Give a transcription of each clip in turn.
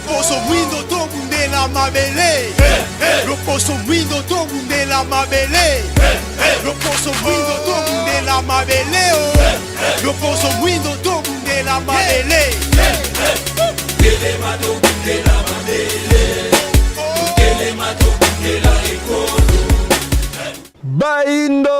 Loposo mwindo tobundela mabele. Loposo mwindo tobundela mabele. Loposo mwindo tobundela mabele oh. Loposo mwindo tobundela mabele. Telema tobundela mabele. Telema tobundela ekolo. Bayindo,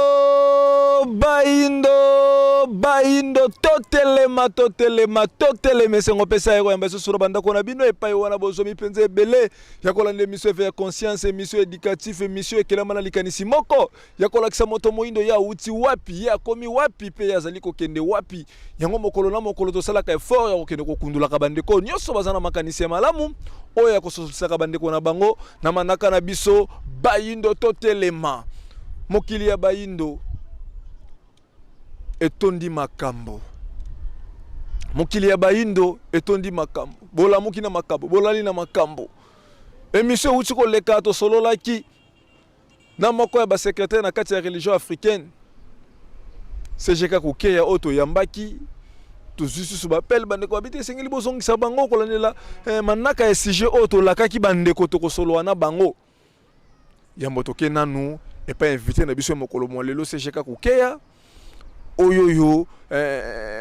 bayindo, bayindo, totelema, totelema, totelema. Esengo pesa ye koyamba lisusu na bandako na bino epai wana bozwami mpenza ebele ya kolanda emission Eveil ya conscience, emission éducative, emission ekelama na likanisi moko ya kolakisa moto moyindo ye awuti wapi, ye akomi wapi mpe ye azali kokende wapi. Yango mokolo na mokolo tosalaka effort ya kokende kokundolaka bandeko nyonso baza na makanisi ya malamu oyo ya kososolisaka bandeko na bango na manaka na biso bayindo totelema. Mokili ya bayindo etondi makambo. Mokili ya bayindo etondi makambo. Bolamuki na makambo, bolali na makambo. Emission euti koleka tosololaki na moko ya ba secrétaire na kati ya religion africaine CGK Kokeya oyo toyambaki, tozwi susu bapele bandeko babi te esengeli bozongisa bango kolandela manaka ya sujet oyo tolakaki bandeko tokosolola na bango. Yambo toke nanu epai invité na biso ya mokolo mwa lelo CGK Kokeya oyo oyo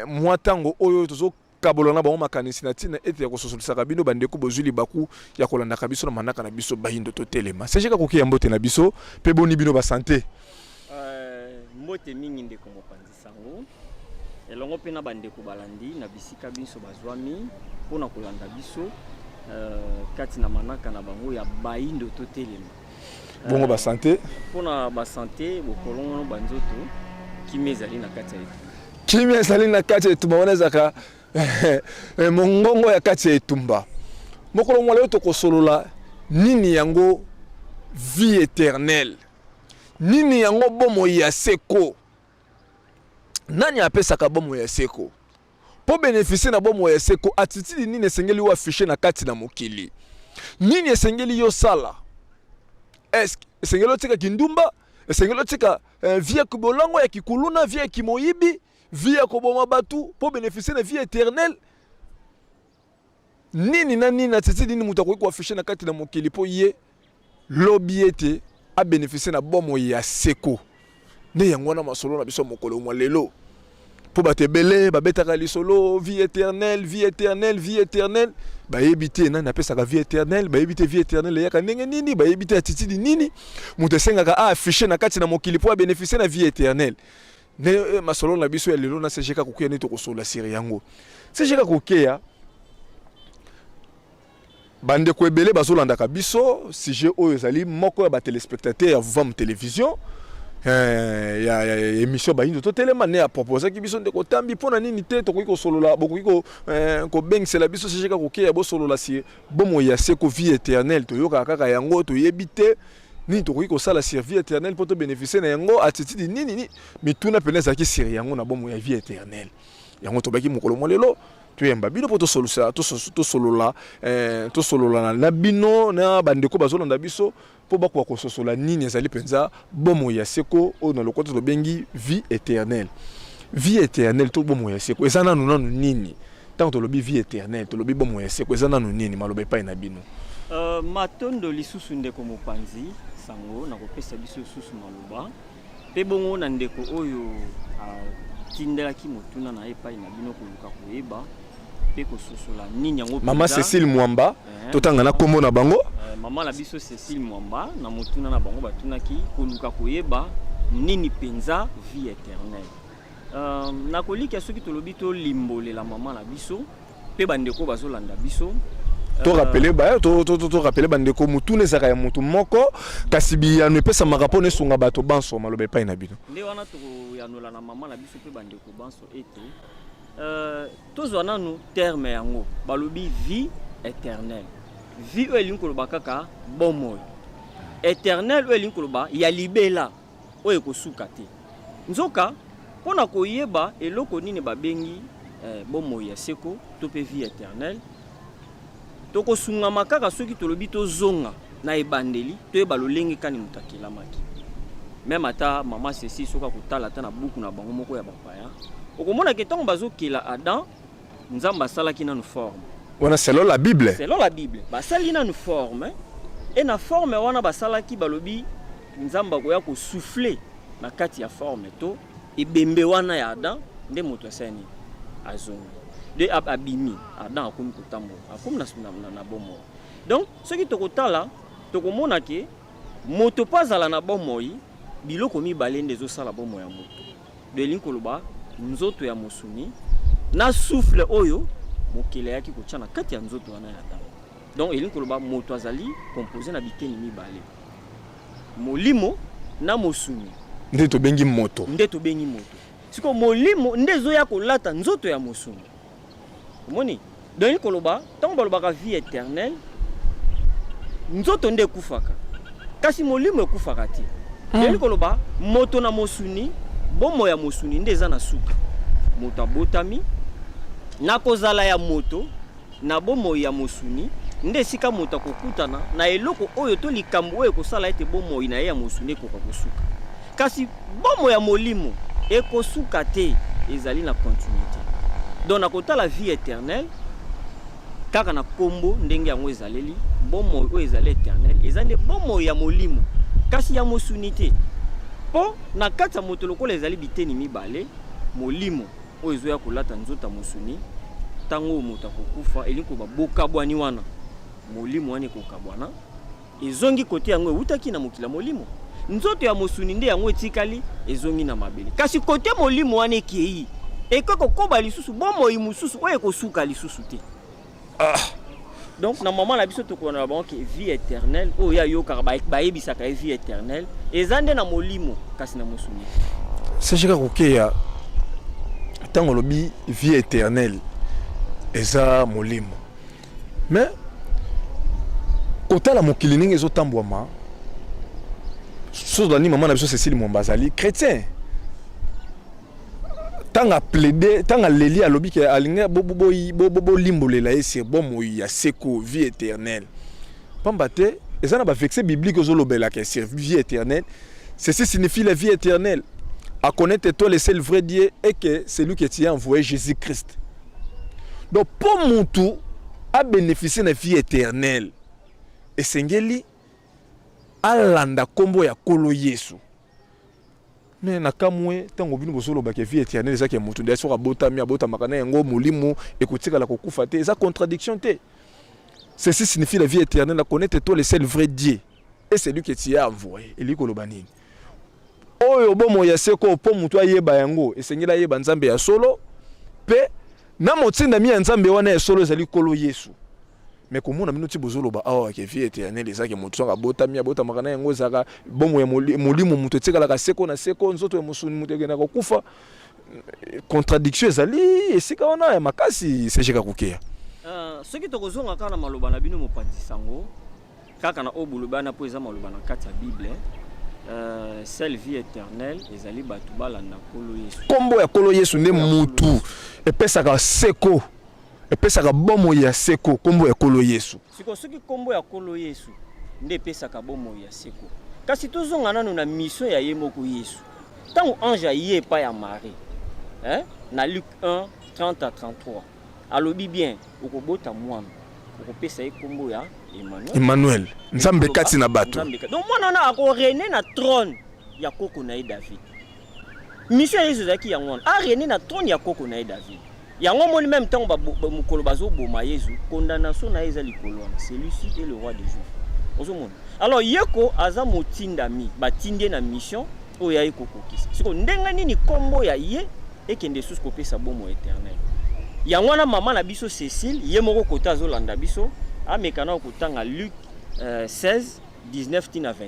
mwa ntango oyo tozo kabola na bango makanisi na ntina ete ya kososolisaka bino bandeko bozwi libaku ya kolandaka biso na manaka na biso bayindo totelema. CGK Kokeya, mbote na biso mpe boni bino ba santé? Mbote mingi ndeko mopanzi sango elongo mpe na bandeko balandi na bisika biso bazwami mpona kolanda biso kati na manaka na bango ya bayindo totelema. Bongo ba santé? Mpona ba santé, bokolongono banzoto, kimia ezali na kati ya etumba. Kimia ezali na kati ya etumba, wana ezalaka mongongo ya kati ya etumba. Mokolo mwa lelo tokosolola nini yango vie éternelle, nini yango bomoi ya seko, nani apesaka bomoi ya seko, mpo bénéficier na bomoi ya seko attitude nini esengeli yo affiche na kati na mokili, nini esengeli yo sala. Est-ce esengeli otika kindumba, esengeli otika vie ya bolango ya kikuluna, vie ya kimoyibi, vie ya koboma bato mpo bénéficier na vie éternelle? Nini na nini, attitude nini moto akoki koaffiche na kati na mokili mpo ye lobi ete abénéficie na bomoi ya seko? Nde yango wana masolo na biso mokolo mwa lelo, mpo bato ebele babetaka lisolo vie éternelle, vie éternelle, vie éternelle, bayebi te nani apesaka vie éternelle, bayebi te vie éternelle eyaka ndenge nini, bayebi te attitude nini moto esengaka aaffiche na kati na mokili mpo abénéficie na vie éternelle. Nde masolo na biso ya lelo na CGK Kokeya nde tokosolola sur yango. CGK Kokeya, bandeko ebele bazolandaka biso sujet oyo ezali moko ya batéléspectateur ya Vam Télévision ya émission Bayindo Totelema nde aproposaki biso: ndeko Tambi, mpo na nini te tokoki kosolola, bokoki kobengisela biso CGK Kokeya, bosolola sur bomoi ya seko, vie éternelle? Toyokaka kaka yango, toyebi te nini tokoki kosala sur vie éternelle mpo tobénéficie na yango, attitude nini nini. Mituna pene ezalaki sur yango na bomoi ya vie éternelle. Yango tobaki mokolo mwa lelo toyemba bino mpo tosolola, tosolola na bino na bandeko bazolanda biso mpo bakoka kososola nini ezali mpenza bomoi ya seko oyo na lokota tobengi vie éternelle. Vie éternelle to bomoi ya seko eza nanu nanu nini? Ntango tolobi vie éternelle, tolobi bomoi ya seko, eza nanu nini? Maloba epai na bino. Matondo lisusu ndeko mopanzi sango na kopesa biso lisusu maloba, mpe bongo na ndeko oyo atindelaki motuna na ye epai na bino koluka koyeba mpe kososola nini yango. Mama Cécile Mwamba, totanga na nkombo na bango. Mama na biso Cécile Mwamba, na motuna na bango batunaki koluka koyeba nini mpenza vie éternelle. Nakolikia soki tolobi tolimbolela mama na biso mpe bandeko bazolanda biso. Torappeler ba torappeler bandeko, motuna ezalaka ya motu moko, kasi biyano epesamaka mpona esunga bato banso. Maloba epai na bino. Nde wana tokoyanola na mama na biso mpe bandeko banso ete tozwa nanu terme yango. Balobi vie éternelle, vie oyo elingi koloba kaka bomoi, éternelle oyo elingi koloba ya libela oyo ekosuka te. Nzoka mpona koyeba eloko nini babengi bomoi ya seko to mpe vie éternelle, tokosungama kaka soki tolobi tozonga na ebandeli, toyeba lolenge kani moto akelamaki. Même ata mama Cécile, soki akotala ata na buku na bango moko ya bapaya, okomona ke ntango bazokela Adam, Nzambe asalaki nanu forme. Wana selon la Bible. Selon la Bible, basali nanu forme e na forme wana basalaki, balobi Nzambe akoya kosouffle na kati ya forme to ebembe wana ya Adam, nde moto asali nini? Azongi de abimi. Adam akomi kotambola, akomi na bomoi. Donc soki tokotala, tokomona ke moto mpo azala na bomoi, biloko mibale nde ezosala bomoi ya moto. Do elingi koloba nzoto ya mosuni na souffle oyo mokeli ayaki kotia na kati ya nzoto wana ya Adam. Donc elingi koloba moto azali composé na biteni mibale, molimo na mosuni. Nde tobengi moto. Nde tobengi moto. Sikoyo molimo nde ezoya kolata nzoto ya mosuni, omoni? Donc elingi koloba ntango balobaka vie éternelle, nzoto nde ekufaka, kasi molimo ekufaka te. Elingi koloba moto na mosuni, bomoi ya mosuni nde eza na suka. Moto abotami na kozala ya moto na bomoi ya mosuni, nde esika moto akokutana na eloko oyo to likambo oyo ekosala ete bomoi na ye ya mosuni ekoka kosuka. Kasi bomoi ya molimo ekosuka te, ezali na continuité. Donc na kotala vie éternelle kaka na kombo ndenge yango ezaleli, bomoi oyo ezali éternel eza nde bomoi ya molimo, kasi ya mosuni te. Mpo na kati ya moto lokola ezali biteni mibale, molimo oyo ezoya kolata nzoto ya mosuni, ntango oyo moto akokufa, elingi koloba bokabwani wana, molimo wana ekokabwana, ezongi kote yango ewutaki na mokili ya molimo. Nzoto ya mosuni nde yango etikali, ezongi na mabele. Kasi kote molimo wana ekei, ekoki kokoba lisusu bomoi mosusu oyo ekosuka lisusu te. Donc na mama na biso tokolanda bango ke vie éternelle oyo ye ayokaka, bayebisaka ye vie éternelle eza nde na molimo, kasi na mosuni te. Secheka kokeya, ntango olobi vie éternelle eza molimo, mais kotala mokili ndenge ezotambwama, sozolandi mama na biso Cécile Mwamba azali chrétien, ntango aplaide, ntango aleli, alobi ke alingi bolimbolela ye sur bomoi ya seko, vie éternelle, pamba te eza na baverset biblique ozolobelaka sur vie éternelle. Ceci signifie la vie éternelle, à connaître toi le seul vrai Dieu et que celui que tu as envoyé, Jésus-Christ. Donc mpo mutu abénéficie na vie éternelle, esengeli alanda nkombo ya Nkolo Yesu. Me nakamwe ntango bino bozolobaka vie éternelle ezaki ya motu nde soki abotami, abotamaka na yango, molimo ekotikala kokufa te. Eza contradiction te? Ceci signifie la vie éternelle, à connaître toi le seul vrai Dieu et celui que tu as envoyé. Elingi koloba nini? Oyo bomoi ya seko, mpo motu ayeba yango, esengeli ayeba Nzambe ya solo mpe na motindami ya Nzambe wana ya solo, ezali Nkolo Yesu. Me komona bino ti bozoloba awa ke vie éternelle ezalaki motu soki abotami, abotamaka na yango, ezalaka bomoi ya molimo, moto etikalaka seko na seko, nzoto ya mosuni moto ekendaka kokufa. Contradiction ezali esika wana ya makasi, sejeka kokeya. Soki tokozonga kaka na maloba na bino, mopanzi sango, kaka na oyo bolobi wana, mpo eza maloba na kati ya Bible, seule vie éternelle ezali bato balanda Nkolo Yesu. Nkombo ya Nkolo Yesu nde mutu epesaka seko, epesaka bomoi ya seko, nkombo ya Nkolo Yesu. Sikoyo soki nkombo ya Nkolo Yesu nde epesaka bomoi ya seko, kasi tozonga nano na mission ya ye moko Yesu. Ntango ange aye epai ya Marie, eh, na Luc 1 30 à 33, alobi bien: okobota mwana, okopesa ye nkombo ya Emmanuel. Emmanuel, Nzambe kati na bato. Donc mwana wana akorégner na trône ya koko na ye David. Mission ya Yesu ezalaki yango wana, arégner na trône ya koko na ye David. Yango omoni, même ntango mokolo bazoboma Yesu, condamnation na ye eza likolo wana: celui-ci est le roi des Juifs. Ozomona, alors yeko aza motindami, batindi ye na mission oyo aye kokokisa. Sikoyo ndenge nini nkombo ya ye ekende susu kopesa bomoi éternel? Yango wana mama na biso Cécile ye moko kota azolanda biso, ameka na kotanga Luc 16 19 tina 21.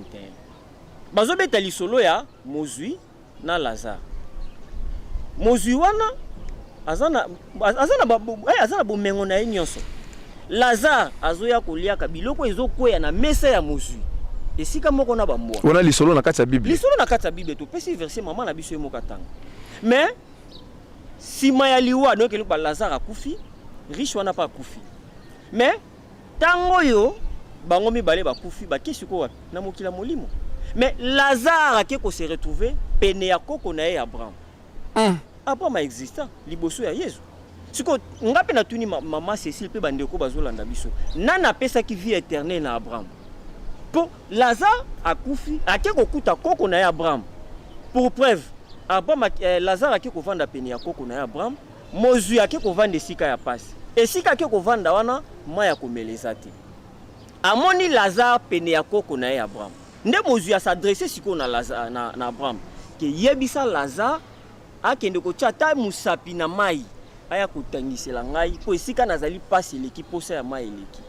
Bazobeta lisolo ya mozwi na Lazare. Mozwi wana aza na bomengo na ye nyonso. Lazare azoya koliaka biloko ezokweya na mesa ya mozwi, esika moko na bambwa. Wana lisolo na kati ya Bible. Lisolo na kati ya Bible, topesi verset, mama na biso ye moko atanga. Mais nsima ya liwa, donc eloko, Lazare akufi, riche wana mpe akufi. Mais ntango oyo bango mibale bakufi, bake sikoyo wapi? Na mokili ya molimo. Mais Lazare ake kose retrouver pene ya koko na ye Abraham. Abraham aexista liboso ya Yesu. Sikoyo nga mpe natuni mama Cécile mpe bandeko bazolanda biso, nani apesaki vie éternelle na Abraham? Mpo Lazare akufi, ake kokuta koko na ye Abraham. Pour preuve, Abraham, Lazare ake kovanda pene ya koko na ye Abraham, mozwi ake kovanda esika ya pasi. Esika ake kovanda wana, mai ya komela eza te. Amoni Lazare pene ya koko na ye Abraham. Nde mozwi as'adresse sikoyo na, Lazare, na Abraham ke yebisa Lazare akende kotia ata mosapi na mai aya kotangisela ngai, mpo esika nazali pasi eleki, posa ya mai eleki.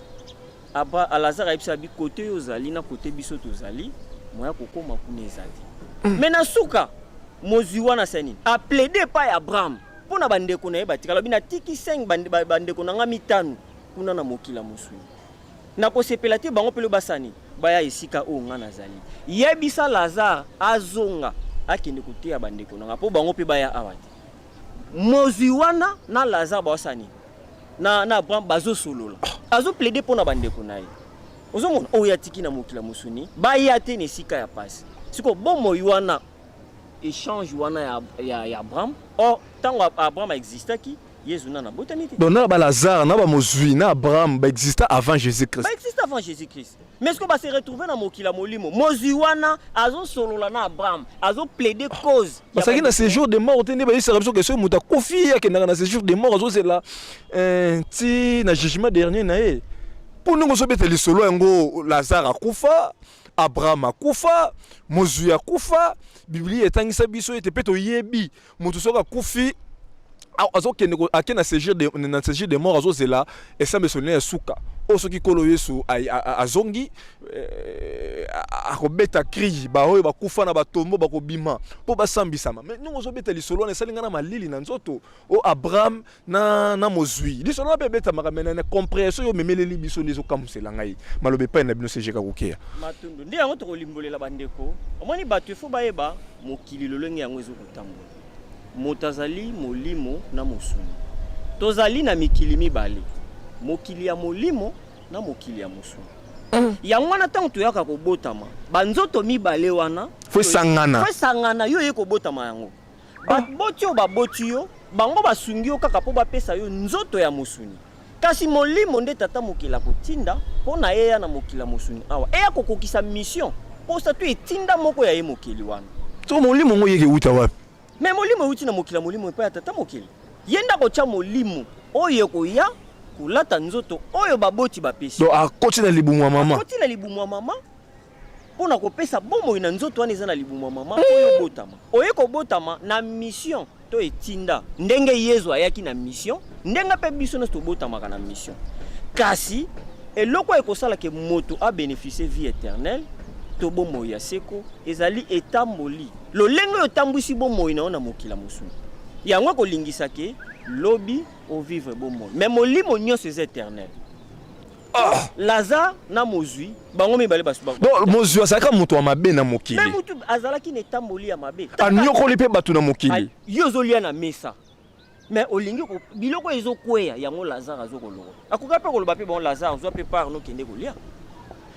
Lazare ayebisa abi kote oyo ozali na kote biso tozali, moya kokoma kuna eza te. Me na suka mozwi wana asali nini? Aplaide epai ya Abraham mpo na bandeko na ye batikala. Alobi natiki 5 bandeko na ngai mitano kuna na mokili ya mosuni, nakosepela te bango mpe basani baya esika oyo ngai nazali. Yebisa Lazare azonga akende koteya bandeko na ngai mpo bango mpe baya awa te. Mozwi wana na Lazare baosani na Abraham bazosolola, azoplaide mpo na bandeko na ye. Ozomona oyo atiki na mokili ya mosuni baya te na esika ya pasi. Sikoyo bomoi wana, échange wana ya Abraham, or ntango Abraham aexistaki, Yesu nana abotami te. Donc na balazare na bamozwi na Abraham baexista avant Jésus Christ. Baexiste avant Jésus Christ, mais est-ce que base retrouve na mokili ya molimo? Mozwi wana azosolola na Abraham, azoplaide cause ya bazalaki na bandeko. Séjour de mort te nde bayebisaka biso ke soki moto akufi, akendaka na séjour de mort, azozela ti na jugement dernier na ye. Mpo ndenge ozobeta lisolo yango, Lazare akufa, Abraham akufa, mozwi akufa, Biblia etangisa biso ete mpe toyebi moto soki akufi, azokende ake na séjour de mort, azozela esambesoli ya suka oyo soki Nkolo Yesu azongi, akobeta cri, baoyo bakufa na batombo bakobima mpo basambisama. Mais ndenge ozobeta lisolo wana, esali ngai na malili na nzoto. O Abraham na mozwi, lisolo wana mpe ebetamaka, me na compréhension oyo omemeleli biso nde ezokamusela ngai. Maloba epai na bino, SG Kakokeya. Matundu nde yango tokolimbolela bandeko. Omoni, bato efo bayeba mokili lolenge yango ezokotambola. Moto azali molimo na mosuni. Tozali na mikili mibale, mokili ya molimo na mokili ya mosuni. Yango wana ntango toyaka kobotama, banzoto mibale wana fo esangana. Fo esangana. Yo oye kobotama, yango baboti oyo baboti yo, bango basungi yo kaka mpo bapesa yo nzoto ya mosuni, kasi molimo nde tata mokili akotinda mpo na ye ya na mokili ya mosuni awa, eya kokokisa mission, mposa to etinda moko ya ye mokili wana. So molimo ngo yeke euta wapi? Me molimo euti na mokili ya molimo epai ya tata mokili. Ye nde akotya molimo oyo ekoya kolata nzoto oyo baboti bapesi. Donc akoti na libumu ya mama. Akoti na libumu ya mama mpo na kopesa bomoi na nzoto wana eza na libumu ya mama oyo obotama. Oye kobotama na mission to etinda. Ndenge Yezu ayaki na mission, ndenge mpe biso nyonso tobotamaka na mission. Kasi eloko oyo ekosala ke moto abénéficie vie éternelle to bomoi ya seko ezali etamboli, lolenge oyo otambwisi bomoi na yo na mokili ya mosuni. Yango ekolingisa ke lobi ovivre bomoi. Mais molimo nyonso eza éternel. Lazare na mozwi, bango mibale basu Donc mozwi azalaka moto ya mabe na mokili? Me mutu azalaki na etamboli ya mabe. Anyokoli mpe bato na mokili. Yo ozolia na mesa, mais olingi biloko ezokweya, yango Lazare azokolokola. Akoka mpe koloba mpe: "Bon, Lazare, zwa mpe part, nokende kolia."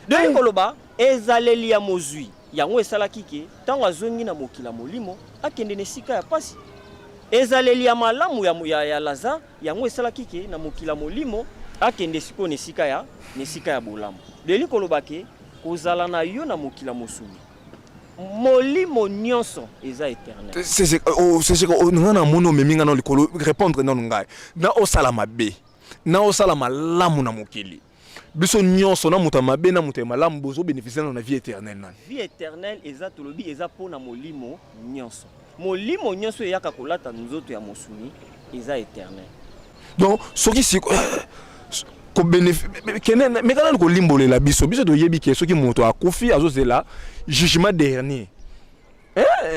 Dongi koloba ezaleli ya mozwi yango esalaki ke ntango azongi na mokili ya molimo, akende na esika ya pasi. Ezaleli ya malamu ya Lazare yango esalaki ke na mokili ya molimo akende sikoyo na esika ya bolamu. Deli koloba ke kozala na yo na mokili ya mosuni, molimo nyonso eza éternel. Nga na moni omemi nga na likolo. Répondre nano ngai: na osala mabe na osala malamu na mokili, biso nyonso, na moto ya mabe na moto ya malamu, bozobénéficie nano na vie éternelle nani? Vie éternelle eza, tolobi, eza mpona molimo nyonso. Molimo nyonso eyaka kolata nzoto ya mosuni eza éternel. Donc soki siko kende, meka nani kolimbolela biso. Biso toyebi ke soki moto akufi, azozela jugement dernier.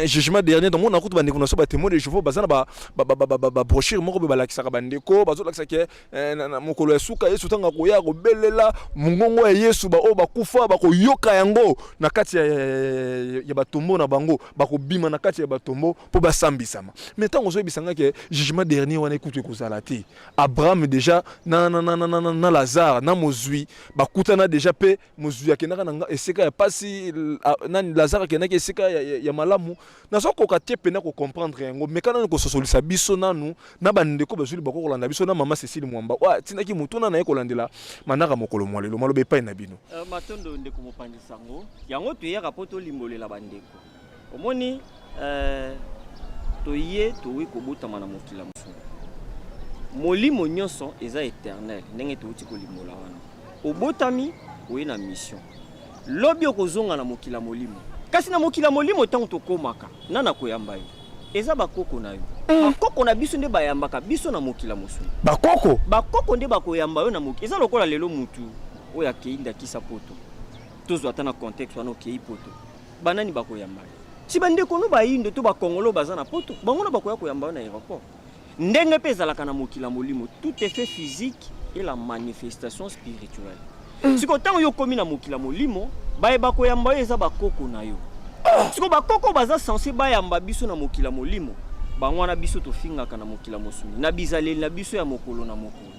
Jugement dernier, tomona kutu bandeko na so batémoin de Jéhovah baza na babrochure moko boye balakisaka bandeko, bazolakisa ke na mokolo ya suka, Yesu ntango akoya, akobelela mongongo ya Yesu, baoyo bakufa bakoyoka yango na kati ya batombo na bango, bakobima na kati ya batombo mpo basambisama. Mais ntango ozoyebisanga ke jugement dernier wana ekutu ekozala te, Abraham déjà na Lazare na mozwi bakutana déjà, mpe mozwi akendaka na esika ya pasi, nani, Lazare akendaki esika ya malamu. Nazokoka te pena ko comprendre yango. Meka nanu kososolisa biso nanu na bandeko bazwi libaku kolanda biso na mama Cecile Mwamba oyo atindaki motuna na ye kolandela manaka mokolo mwa lelo. Maloba epai na bino. Matondo ndeko mopanzi sango. Yango toyaka mpo tolimbolela bandeko. Omoni toye towi kobotama na mokili ya mosuni. Molimo nyonso eza eternel ndenge towuti kolimbola wana. Obotami oye na mission. Lobi okozonga na mokili ya molimo. Kasi na mokili ya molimo ntango tokomaka, nani akoyamba yo? Eza bakoko na yo. Bakoko na biso nde bayambaka biso na mokili ya mosuni. Bakoko? Bakoko nde bakoyamba yo na mokili. Eza lokola lelo mutu oyo akei ndakisa poto. Tozwa ata na contexte wana okei poto. Banani bakoyamba yo? Si bandeko no bayindo to bakongolo baza na poto, bango na bakoya koyamba yo na aéroport. Ndenge pe ezalaka na mokili ya molimo, tout effet physique et la manifestation spirituelle. Sikoyo ntango yo okomi na mokili ya molimo, baye bakoyamba yo eza bakoko na yo. Sikoyo bakoko baza censé bayamba biso na mokili ya molimo, bango wana biso tofingaka na mokili ya mosuni, na bizaleli na biso ya mokolo na mokolo.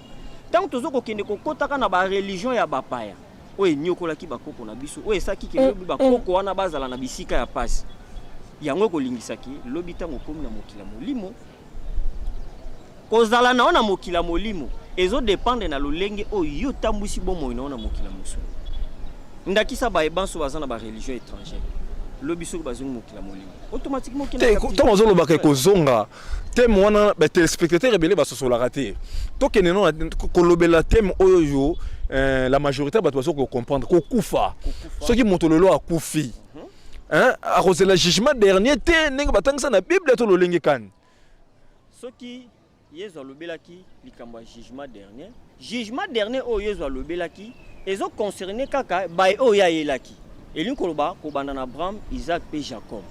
Ntango tozo kokende kokotaka na ba religion ya bapaya oyo enyokolaki bakoko na biso, oyo esalaki ke lobi bakoko wana bazala na bisika ya pasi, yango ekolingisaki lobi ntango okomi na mokili ya molimo, Kozala na yo na mokili ya molimo ezo dependre na lolenge oyo yo otambwisi bomoi na yo na mokili ya mosuni. Ndakisa baye banso baza na ba religion etrangère, lobi soki bazongi mokili ya molimo, automatiquement okende Te, na captivite ntango azolobaka spirituelle. ekozonga teme wana, ba telespectateurs ebele basosolaka te. Tokende no na kolobela teme oyo yo la majorité ya bato bazo ko comprendre, kokufa. Kokufa. Soki moto lelo akufi, hein, akozela jugement dernier te ndenge batangisa na Bible to lolenge kani? Soki Yezu alobelaki likambo ya jugement dernier, jugement dernier oyo Yezu alobelaki ezo concerner kaka baye oyo ye ayelaki. Elingi koloba kobanda na Abraham, Isaac pe Jacob.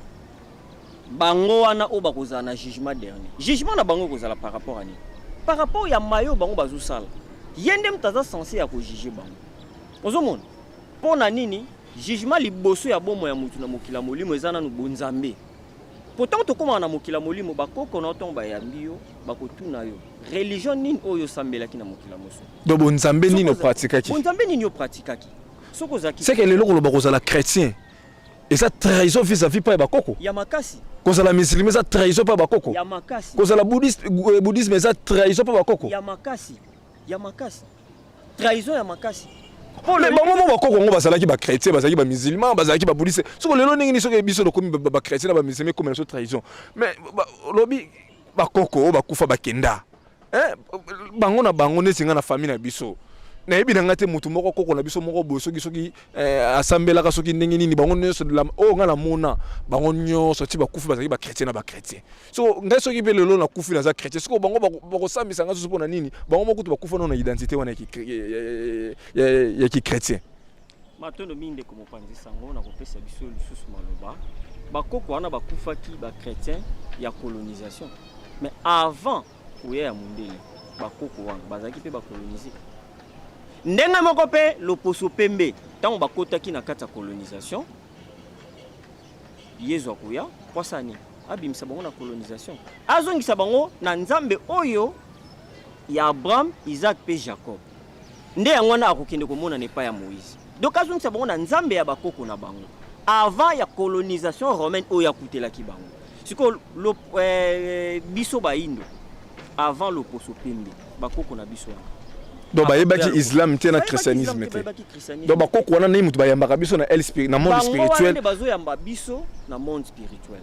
Bango wana oyo bakozala na jugement dernier. Jugement na bango ekozala par rapport à nini? Par rapport ya maye oyo bango bazosala. Ye nde moto aza censé ya ko juger bango. Ozomona? Mpo na nini? Jugement liboso ya bomoi ya moto na mokili ya molimo eza nanu bonzambe. Po tango tokomaka na mokili ya molimo, ba koko na yo tango bayambi yo, bakotuna yo religion nini oyo osambelaki na mokili ya mosuni. Donc bonzambe nini opratikaki? Bonzambe nini opratikaki? Soki ozalaki C'est que lelo koloba kozala chrétien eza trahison vis-à-vis pa ya bakoko. Ya makasi. Kozala musulman eza trahison pa bakoko. Ya makasi. Kozala bouddhiste, bouddhisme eza trahison pa bakoko. Ya makasi. Ya makasi. Trahison ya makasi. Mais bango mo bakoko yango bazalaki ba chrétien, bazalaki ba musulman, bazalaki ba bouddhiste. Soko lelo ndenge nini soki biso tokomi ba chrétien na ba musulman ekoma na biso trahison. Mais lobi bakoko oyo bakufa bakenda. Hein? Bango na bango neti nga na famille na biso. Nayebi na nga te mutu moko koko na biso moko boye soki soki asambelaka soki ndenge nini bango nyonso oyo nga namona bango nyonso ti bakufi bazalaki ba chrétien na ba chrétien. So ngai soki pe lelo nakufi naza chrétien, siko bango bakosambisa ngai susu pona nini? Bango moko kutu bakufa nano na identité wana ya ki chrétien. Matondo mingi ndeko mopanzi sango na kopesa biso lisusu maloba. Bakoko wana bakufaki ba chrétien ya colonisation, mais avant koya ya mundele bakoko wana bazalaki pe ba coloniser. Ndenge moko pe loposo pembe tango bakotaki na kati ya colonisation, Yezu akoya po asala nini? Abimisa bango na colonisation, azongisa bango na Nzambe oyo ya Abraham, Isaac pe Jacob. Nde yango wana akokende komonana epai ya Moïse. Donc azongisa bango na Nzambe ya bakoko na bango avant ya colonisation romaine oyo akutelaki bango. Sikoyo biso bayindo avant loposo pembe bakoko na biso wana. Donc bayebaki islam te na christianisme te. Donc bakoko wana nde moto bayambaka biso na el na monde spirituel. Bango bazoyamba biso na monde spirituel.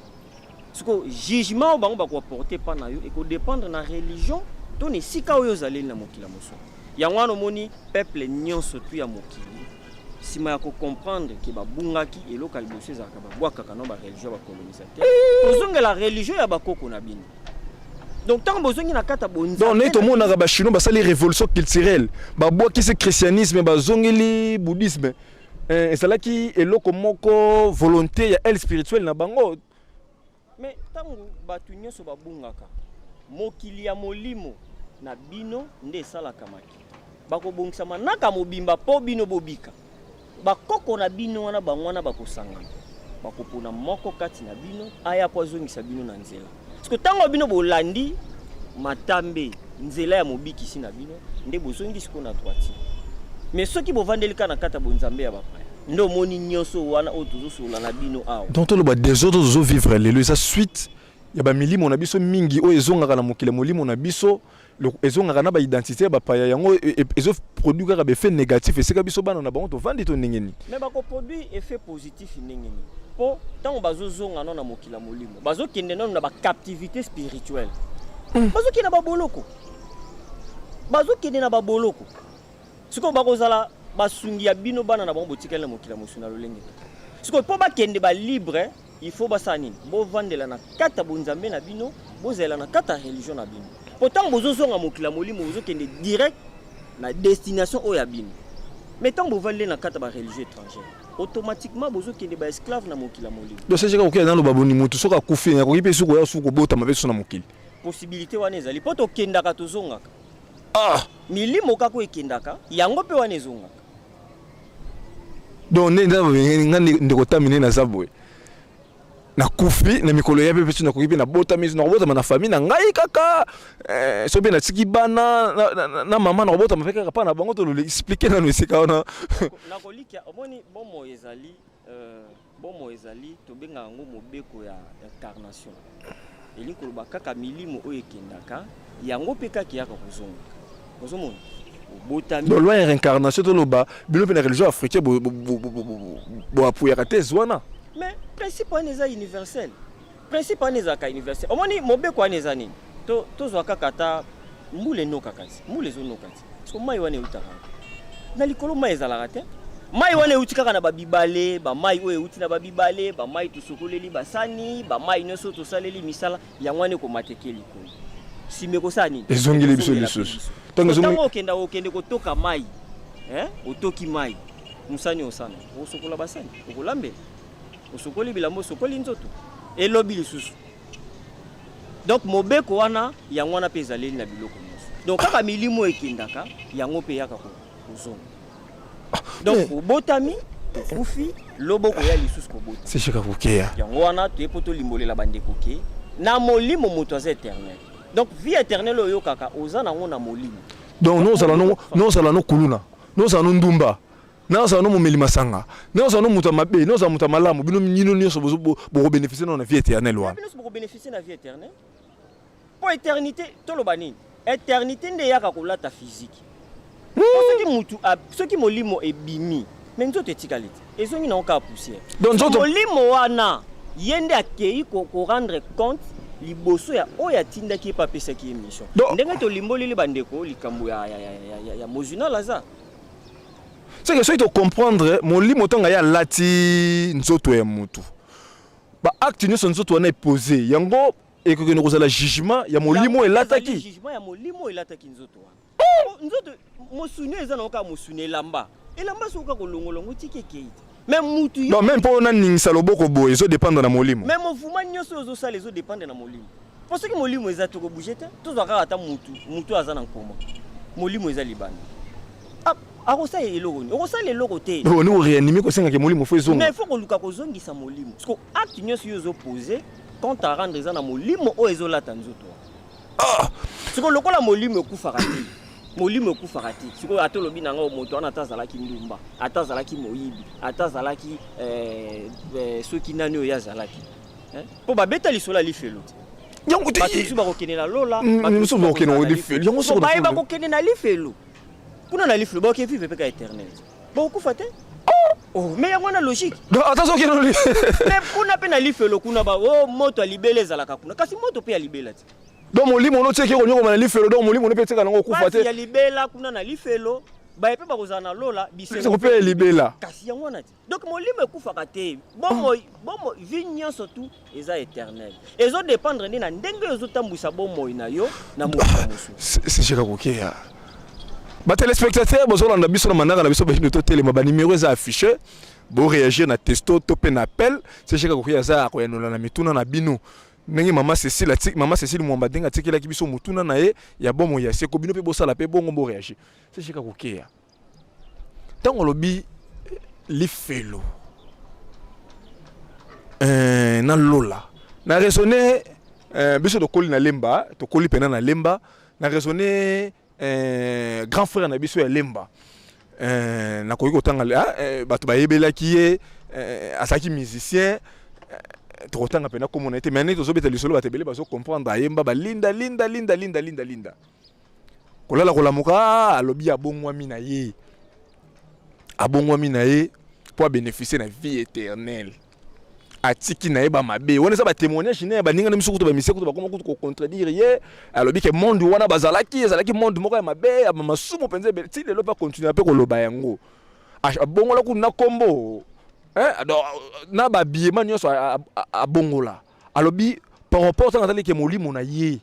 Siko jugement oyo bango bako apporter pa na yo eko dépendre na religion to na esika oyo ozaleli na mokili ya mosuni. Yango wana omoni peuple nyonso tu ya mokili sima ya ko comprendre ke babungaki, eloko ya liboso ezalaka babwakaka no ba religion ya ba colonisateur, kozongela religion ya bakoko na bino. Donc ntango bozongi na kati ya bonzambe, donc ndenge tomonaka ba chinois basali révolution culturelle, babwakisi christianisme, bazongeli bouddhisme, ezalaki eloko moko volonté ya aile spirituelle na bango. Mais ntango bato nyonso babungaka, mokili ya molimo na bino nde esalaka makita. Bakobongisa manaka mobimba mpo bino bobika. Bakoko na bino wana, bango wana bakosangana, bakopona moko kati na bino aya mpo azongisa bino na nzela. Siko ntango bino bolandi matambe nzela ya mobikisi na bino, nde bozongi siko na droiture. Mais soki bovandeli kaka na kati ya bonzambe ya bapaya, Nde omoni nyonso wana oyo tozosolola na bino awa. Donc toloba desordre tozo vivre lelo eza suite ya bamilimo na biso mingi oyo ezongaka na mokili ya molimo na biso, ezongaka na baidentité ya bapaya, yango ezoproduire kaka baeffet négatif esika biso bana na bango tovandi to ndenge nini? Mais bakoproduire effet positif ndenge nini? Mpo ntango bazozonga nano na mokili ya molimo, bazokende nano na bacaptivité spirituelle, bazokende na baboloko, bazokende na baboloko. Sikoyo bakozala basungi ya bino bana na bango botikali na mokili ya mosuni na lolenge te. Sikoyo mpo bakende balibre, il faut basala nini? Bovandela na kati ya bonzambe na bino, bozalela na kati ya religion na bino, mpo ntango bozozonga mokili ya molimo, bozokende direct na destination oyo ya bino. Mais ntango bovandeli na kati ya bareligion étrangère, automatiquement bozokende baesclave na mokili ya molimo. Donc secheka kokia naloba boni, motu soki akufi akoki mpe soki koya soki kobotama mpe so na mokili? Possibilité wana ezali, mpo tokendaka tozongaka. Milimo kaka oyo ekendaka, yango mpe wana ezongaka. Donc nde nga ndeko tami nde naza boye, nakufi na mikolo ya mpe so nakoki mpe nabotami, nakobotama na famille na ngai kaka, so mpe natiki bana na mama, nakobotama mpe kaka mpa na bango. Tolole explique nano esika wana. Nakolikia omoni bomoi ezali, bomoi ezali, tobengaka yango mobeko ya incarnation. Elingi koloba kaka milimo oyo ekendaka, yango mpe kaka eyaka kozonga. Ozomona, obotami. Donc loi ya réincarnation, toloba bino mpe na religion africaine boapuyaka te wana? Mais principe wana eza universel, principe wana ezalaka universel. Omoni mobeko wana eza nini? Tozwa kaka ata mbula enokaka ti mbula ezonoka ti, parce mai wana eutaka na likolo, mai ezalaka te. Mai wana euti kaka na babibale, bamai oyo euti na babibale, bamai tosokoleli basani, bamai nyonso tosaleli misala, yango wana ekomateke likolo. Nsima ekosala nini? Ezongeli biso lisusu. Ntango okenda, okende kotoka mai, otoki mai, mosani osana, okosokola basani, okolambela, osokoli bilamba, osokoli nzoto, elobi lisusu. Donc mobeko wana yango wana mpe ezaleli na biloko nyonso. Donc kaka milimo ekendaka, yango mpe eyaka kozonga. Donc obotami, okufi, loboko ya lisusu kobota. Secheka kokeya. Yango wana toye mpo tolimbolela bandeko ke na molimo moto aza éternel. Donc vie éternelle oyo oyokaka, oza nango na molimo. Donc nozala no kuluna, nozala no ndumba, nazala no momeli masanga, nazala no moto ya mabe, nozala moto ya malamu, bino nino nyonso bokobénéficie nano na vie éternelle wana. Bino nyonso bokobénéficie na vie éternelle, mpo éternité, toloba nini, éternité nde eyaka kolata physique. Po soki mutu soki molimo ebimi, mais nzoto etikali te, ezongi nango kaka poussière. Donc molimo wana ye nde akei korendre compte liboso ya oyo atindaki ye mpe apesaki ye mission. Ndenge tolimboleli bandeko likambo ya mozwi na Lazare. C'est que soki tocomprendre, molimo ntango ye alati nzoto ya motu, baacte nyonso nzoto wana epose, yango ekokende kozala jugement ya molimo elataki. Ezali jugement ya molimo elataki nzoto wana. Po nzoto mosuni oyo eza nango kaka mosuni, elamba, elamba soki kaka kolongola yango, etiki, ekei te. Mais mutu yo Donc même mpo naningisa loboko boye, ezodépendre na molimo. Mais mouvement nyonso oyo ozosala ezodépendre na molimo, mpo soki molimo eza te, okobouge te. Tozwa kaka ata mutu, mutu oyo aza na nkoma, molimo eza libanda. Akosala eloko nini? Okosala eloko te. Oni koréanime, kosengaka molimo fo ezonga. Mais il faut koluka kozongisa molimo, parce que acte nyonso yo ozopose, compte à rendre eza na molimo oyo ezolata nzoto wana. Sikoyo lokola molimo ekufaka te, molimo ekufaka te, sikoyo ata olobi na ngai moto wana ata azalaki ndumba, ata azalaki moyibi, ata azalaki soki nani oyo azalaki, mpo babeta lisolo ya lifelo te. Yango te. Bato mosusu bakokende na lola, bato mosusu bakokende na lifelo. Yango soko baye bakokende na lifelo, kuna na lifelo bakoke vivre mpe ka éternel, bakokufa te. Oh, mais yango wana logique. Donc ata soki mais kuna mpe na lifelo kuna ba oh, moto ya libela ezalaka kuna, kasi moto mpe ya libela te. Donc molimo no tieki konyokoma na lifelo, donc molimo no mpe etika nango okufa te. Ya libela kuna na lifelo, baye mpe bakozala na lola. Bisengo mpe ya libela. Kasi yango wana te. Donc molimo ekufaka te. Bomoi, bomoi, vie nyonso tu eza éternel. Ezodépendre nde na ndenge oyo ozotambwisa bomoi na yo na mokili mosusu. Secheka kokeya, batéléspectateur bozolanda biso na manaka na biso bayindo, totelema, banimero eza affiché, boréagir na texto to mpe na appel. Secheka kokeya aza akoyanola na mituna na bino ndenge mama Cécile Mwamba ndenge atikelaki biso motuna na ye ya bomoi ya seko. Bino mpe bosala mpe bongo, boréagir. Secheka kokeya, ntango olobi lifelo na lola, na raisonne, biso tokoli na Lemba, tokoli mpena na Lemba, na raisonne, grand frère na biso ya Lemba. Nakoki kotanga ah, bato bayebelaki ye, azalaki musicien. Tokotanga mpena kombo na ye te, mais neti tozobeta lisolo, bato ebele bazocomprendre. Ayemba balinda linda linda linda linda linda, kolala kolamuka. Alobi abongwami na ye, abongwami na ye mpo abénéficie na vie éternelle, atiki na ye bamabe wana. Eza batémoignage ne ya baninga na miso kutu, bamisie kutu bakoma kutu kocontredire ye. Alobi ke monde wana bazalaki, ezalaki monde moko ya mabe, ya masumu mpenza ebele. Ti lelo mpe akontinue mpe koloba yango. Abongola kutu na kombo na babiema nyonso abongola. Alobi par rapport ntango azali ke molimo na ye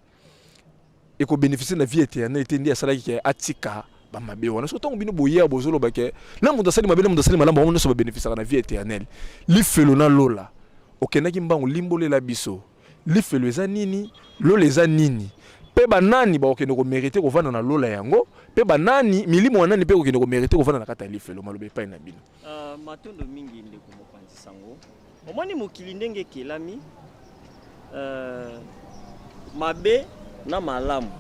ekobénéficie na vie éternelle te, nde asalaki ke atika bamabe wana. Soki ntango bino boya bozoloba ke na moto asali mabe, na moto asali malamu, bango nyonso babénéficiaka na vie éternelle, lifelo na lola, okendaki mbangu, limbolela biso lifelo eza nini, lola eza nini, mpe banani bakokende komérite kovanda na lola yango, mpe banani, milimo ya nani mpe kokende komérite kovanda na kati ya lifelo? Maloba epai na bino. Matondo mingi, ndeko mopanzi sango. Omoni mokili ndenge ekelami, mabe na malamu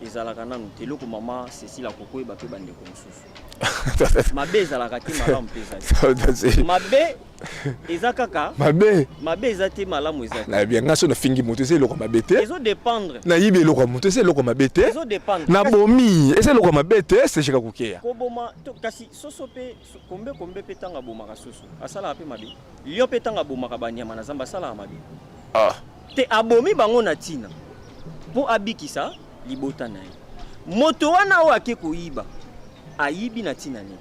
ezalaka nanu te. Eloko mama Cécile akokoyeba mpe bandeko mosusu, mabe ezalaka te, malamu mpe ezali te. Mabe eza kaka mabe. Mabe eza te, malamu eza te. Nayebi nga so nafingi moto, eza eloko mabe te. Ezodépendre. Nayibi eloko ya moto, eza eloko mabe te. Ezodépendre. Nabomi, eza eloko mabe te. Sejeka kokeya. Koboma kasi soso mpe kombe kombe mpe ntango abomaka soso, asalaka mpe mabe. Lion mpe ntango abomaka banyama na zamba, asalaka mabe. Ah. Te, abomi bango na ntina mpo abikisa libota na ye. Moto wana oyo ake koyiba, ayibi na ntina nini?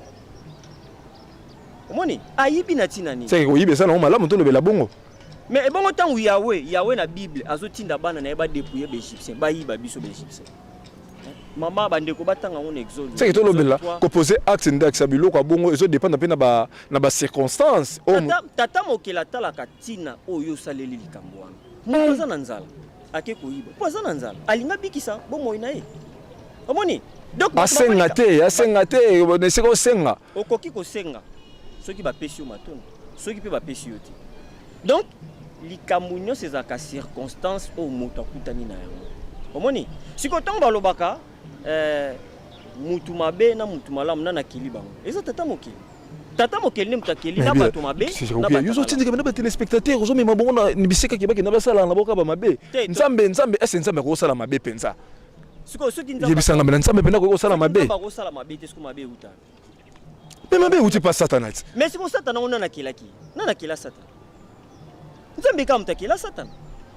Omoni, ayibi na ntina nini? Seke koyiba eza nango malamu, tolobela bongo. Mais ebongo ntango Yawe, Yawe na Bible azotinda bana na ye badépouille baégyptien, bayiba biso baégyptien, mama, bandeko batanga yango na Exode. Seke tolobela kopose acte, ndakisa biloko ya bongo ezodépendre mpe na bacirconstance. Tata mokeli atalaka ntina oyo osaleli likambo wana. Moto aza na nzala, ake koyiba mpo aza na nzala, alingi abikisa bomoi na ye. Omoni? Donc asenga te, asenga te, esika osenga. Okoki kosenga soki bapesi yo matondo, soki mpe bapesi yo te. Donc likambo nyonso ezalaka circonstance oyo moto akutani na yango. Omoni sikoyo, ntango balobaka mutu mabe na mutu malamu, nani akeli bango? Eza tata mokeli. Tata mokeli nde moto akeli na bato mabe. Yo ozotindika na batéléspectateur, ozomema bongo na bisika ke bakenda basala na boka bamabe. Nzambe, Nzambe, ese Nzambe akosala mabe mpenza? Sikoyo soki Yebisanga mena, Nzambe mpenza akoki kosala mabe? Akosala mabe te. Sikoyo mabe euta? Mpe mabe euti pa Satana ti. Mais sikoyo Satana ngo nani akelaki? Nani akela Satana? Nzambe kaka moto akela Satana.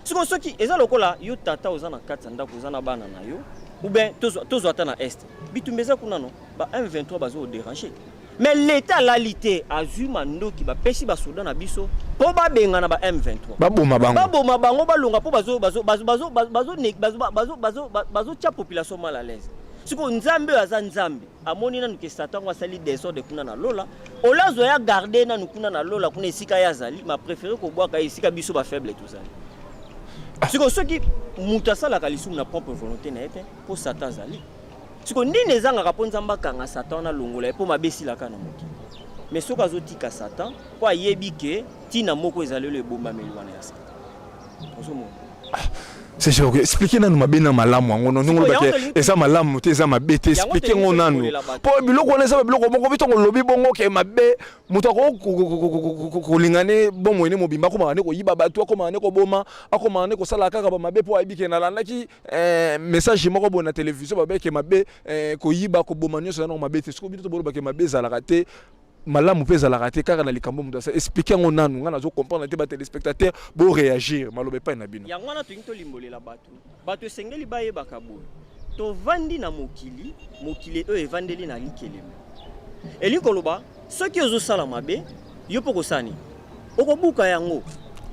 Sikoyo soki eza lokola yo tata oza na kati ya ndako, oza na bana na yo, ou bien tozwa ata na Est, bitumba eza kuna, no ba M23 bazo déranger, mais l'État alali te, azwi mandoki, bapesi basoda na biso mpo babengana ba M23. Baboma bango. Baboma bango, balonga, mpo bazotia population mal à l'aise. Sikoyo Nzambe oyo aza Nzambe amoni nanu ke Satan ngo asali désordre kuna na lola, olazwa ya garde nanu kuna na lola, kuna esika ye azali, ma préféré kobwaka ye esika biso bafaible tozali. Sikoyo soki moto asalaka lisumu na propre volonté na ye te, mpo Satan azali, sikoyo nini ezangaka mpo Nzambe akanga Satan wana, alongola ye, mpo mabe esilaka na mokili? Mais soki azotika Satan, mpo ayebi ke ntina moko ezali oyo ebombameli wana ya Satan, ozomona. C'est sûr, expliquer nanu mabe na malamu yango. No, ndenge olobaki eza malamu te, eza mabe te, expliquer yango nanu, mpo biloko wana eza biloko moko bitongo olobi bongo ke mabe. Moto akoki kolinga ne bomoi ne mobimba, akomaka ne koyiba bato, akomaka ne koboma, akomaka ne kosala kaka bamabe, mpo ayebi ke nalandaki message moko boye na télévision, babeke mabe, koyiba, koboma, nyonso eza nango mabe te. Soki bino tobolobake mabe ezalaka te, malamu mpe ezalaka te, kaka na likambo moto asa, explique yango nanu. Ngai nazo comprendre te. Batéléspectateur, boréagir, maloba epai na bino. Yango wana tolingi tolimbolela bato. Bato esengeli bayebaka boye: tovandi na mokili, mokili oyo evandeli na likelemo. Elingi koloba, soki ozosala mabe, yo mpo kosala nini? Okobuka yango.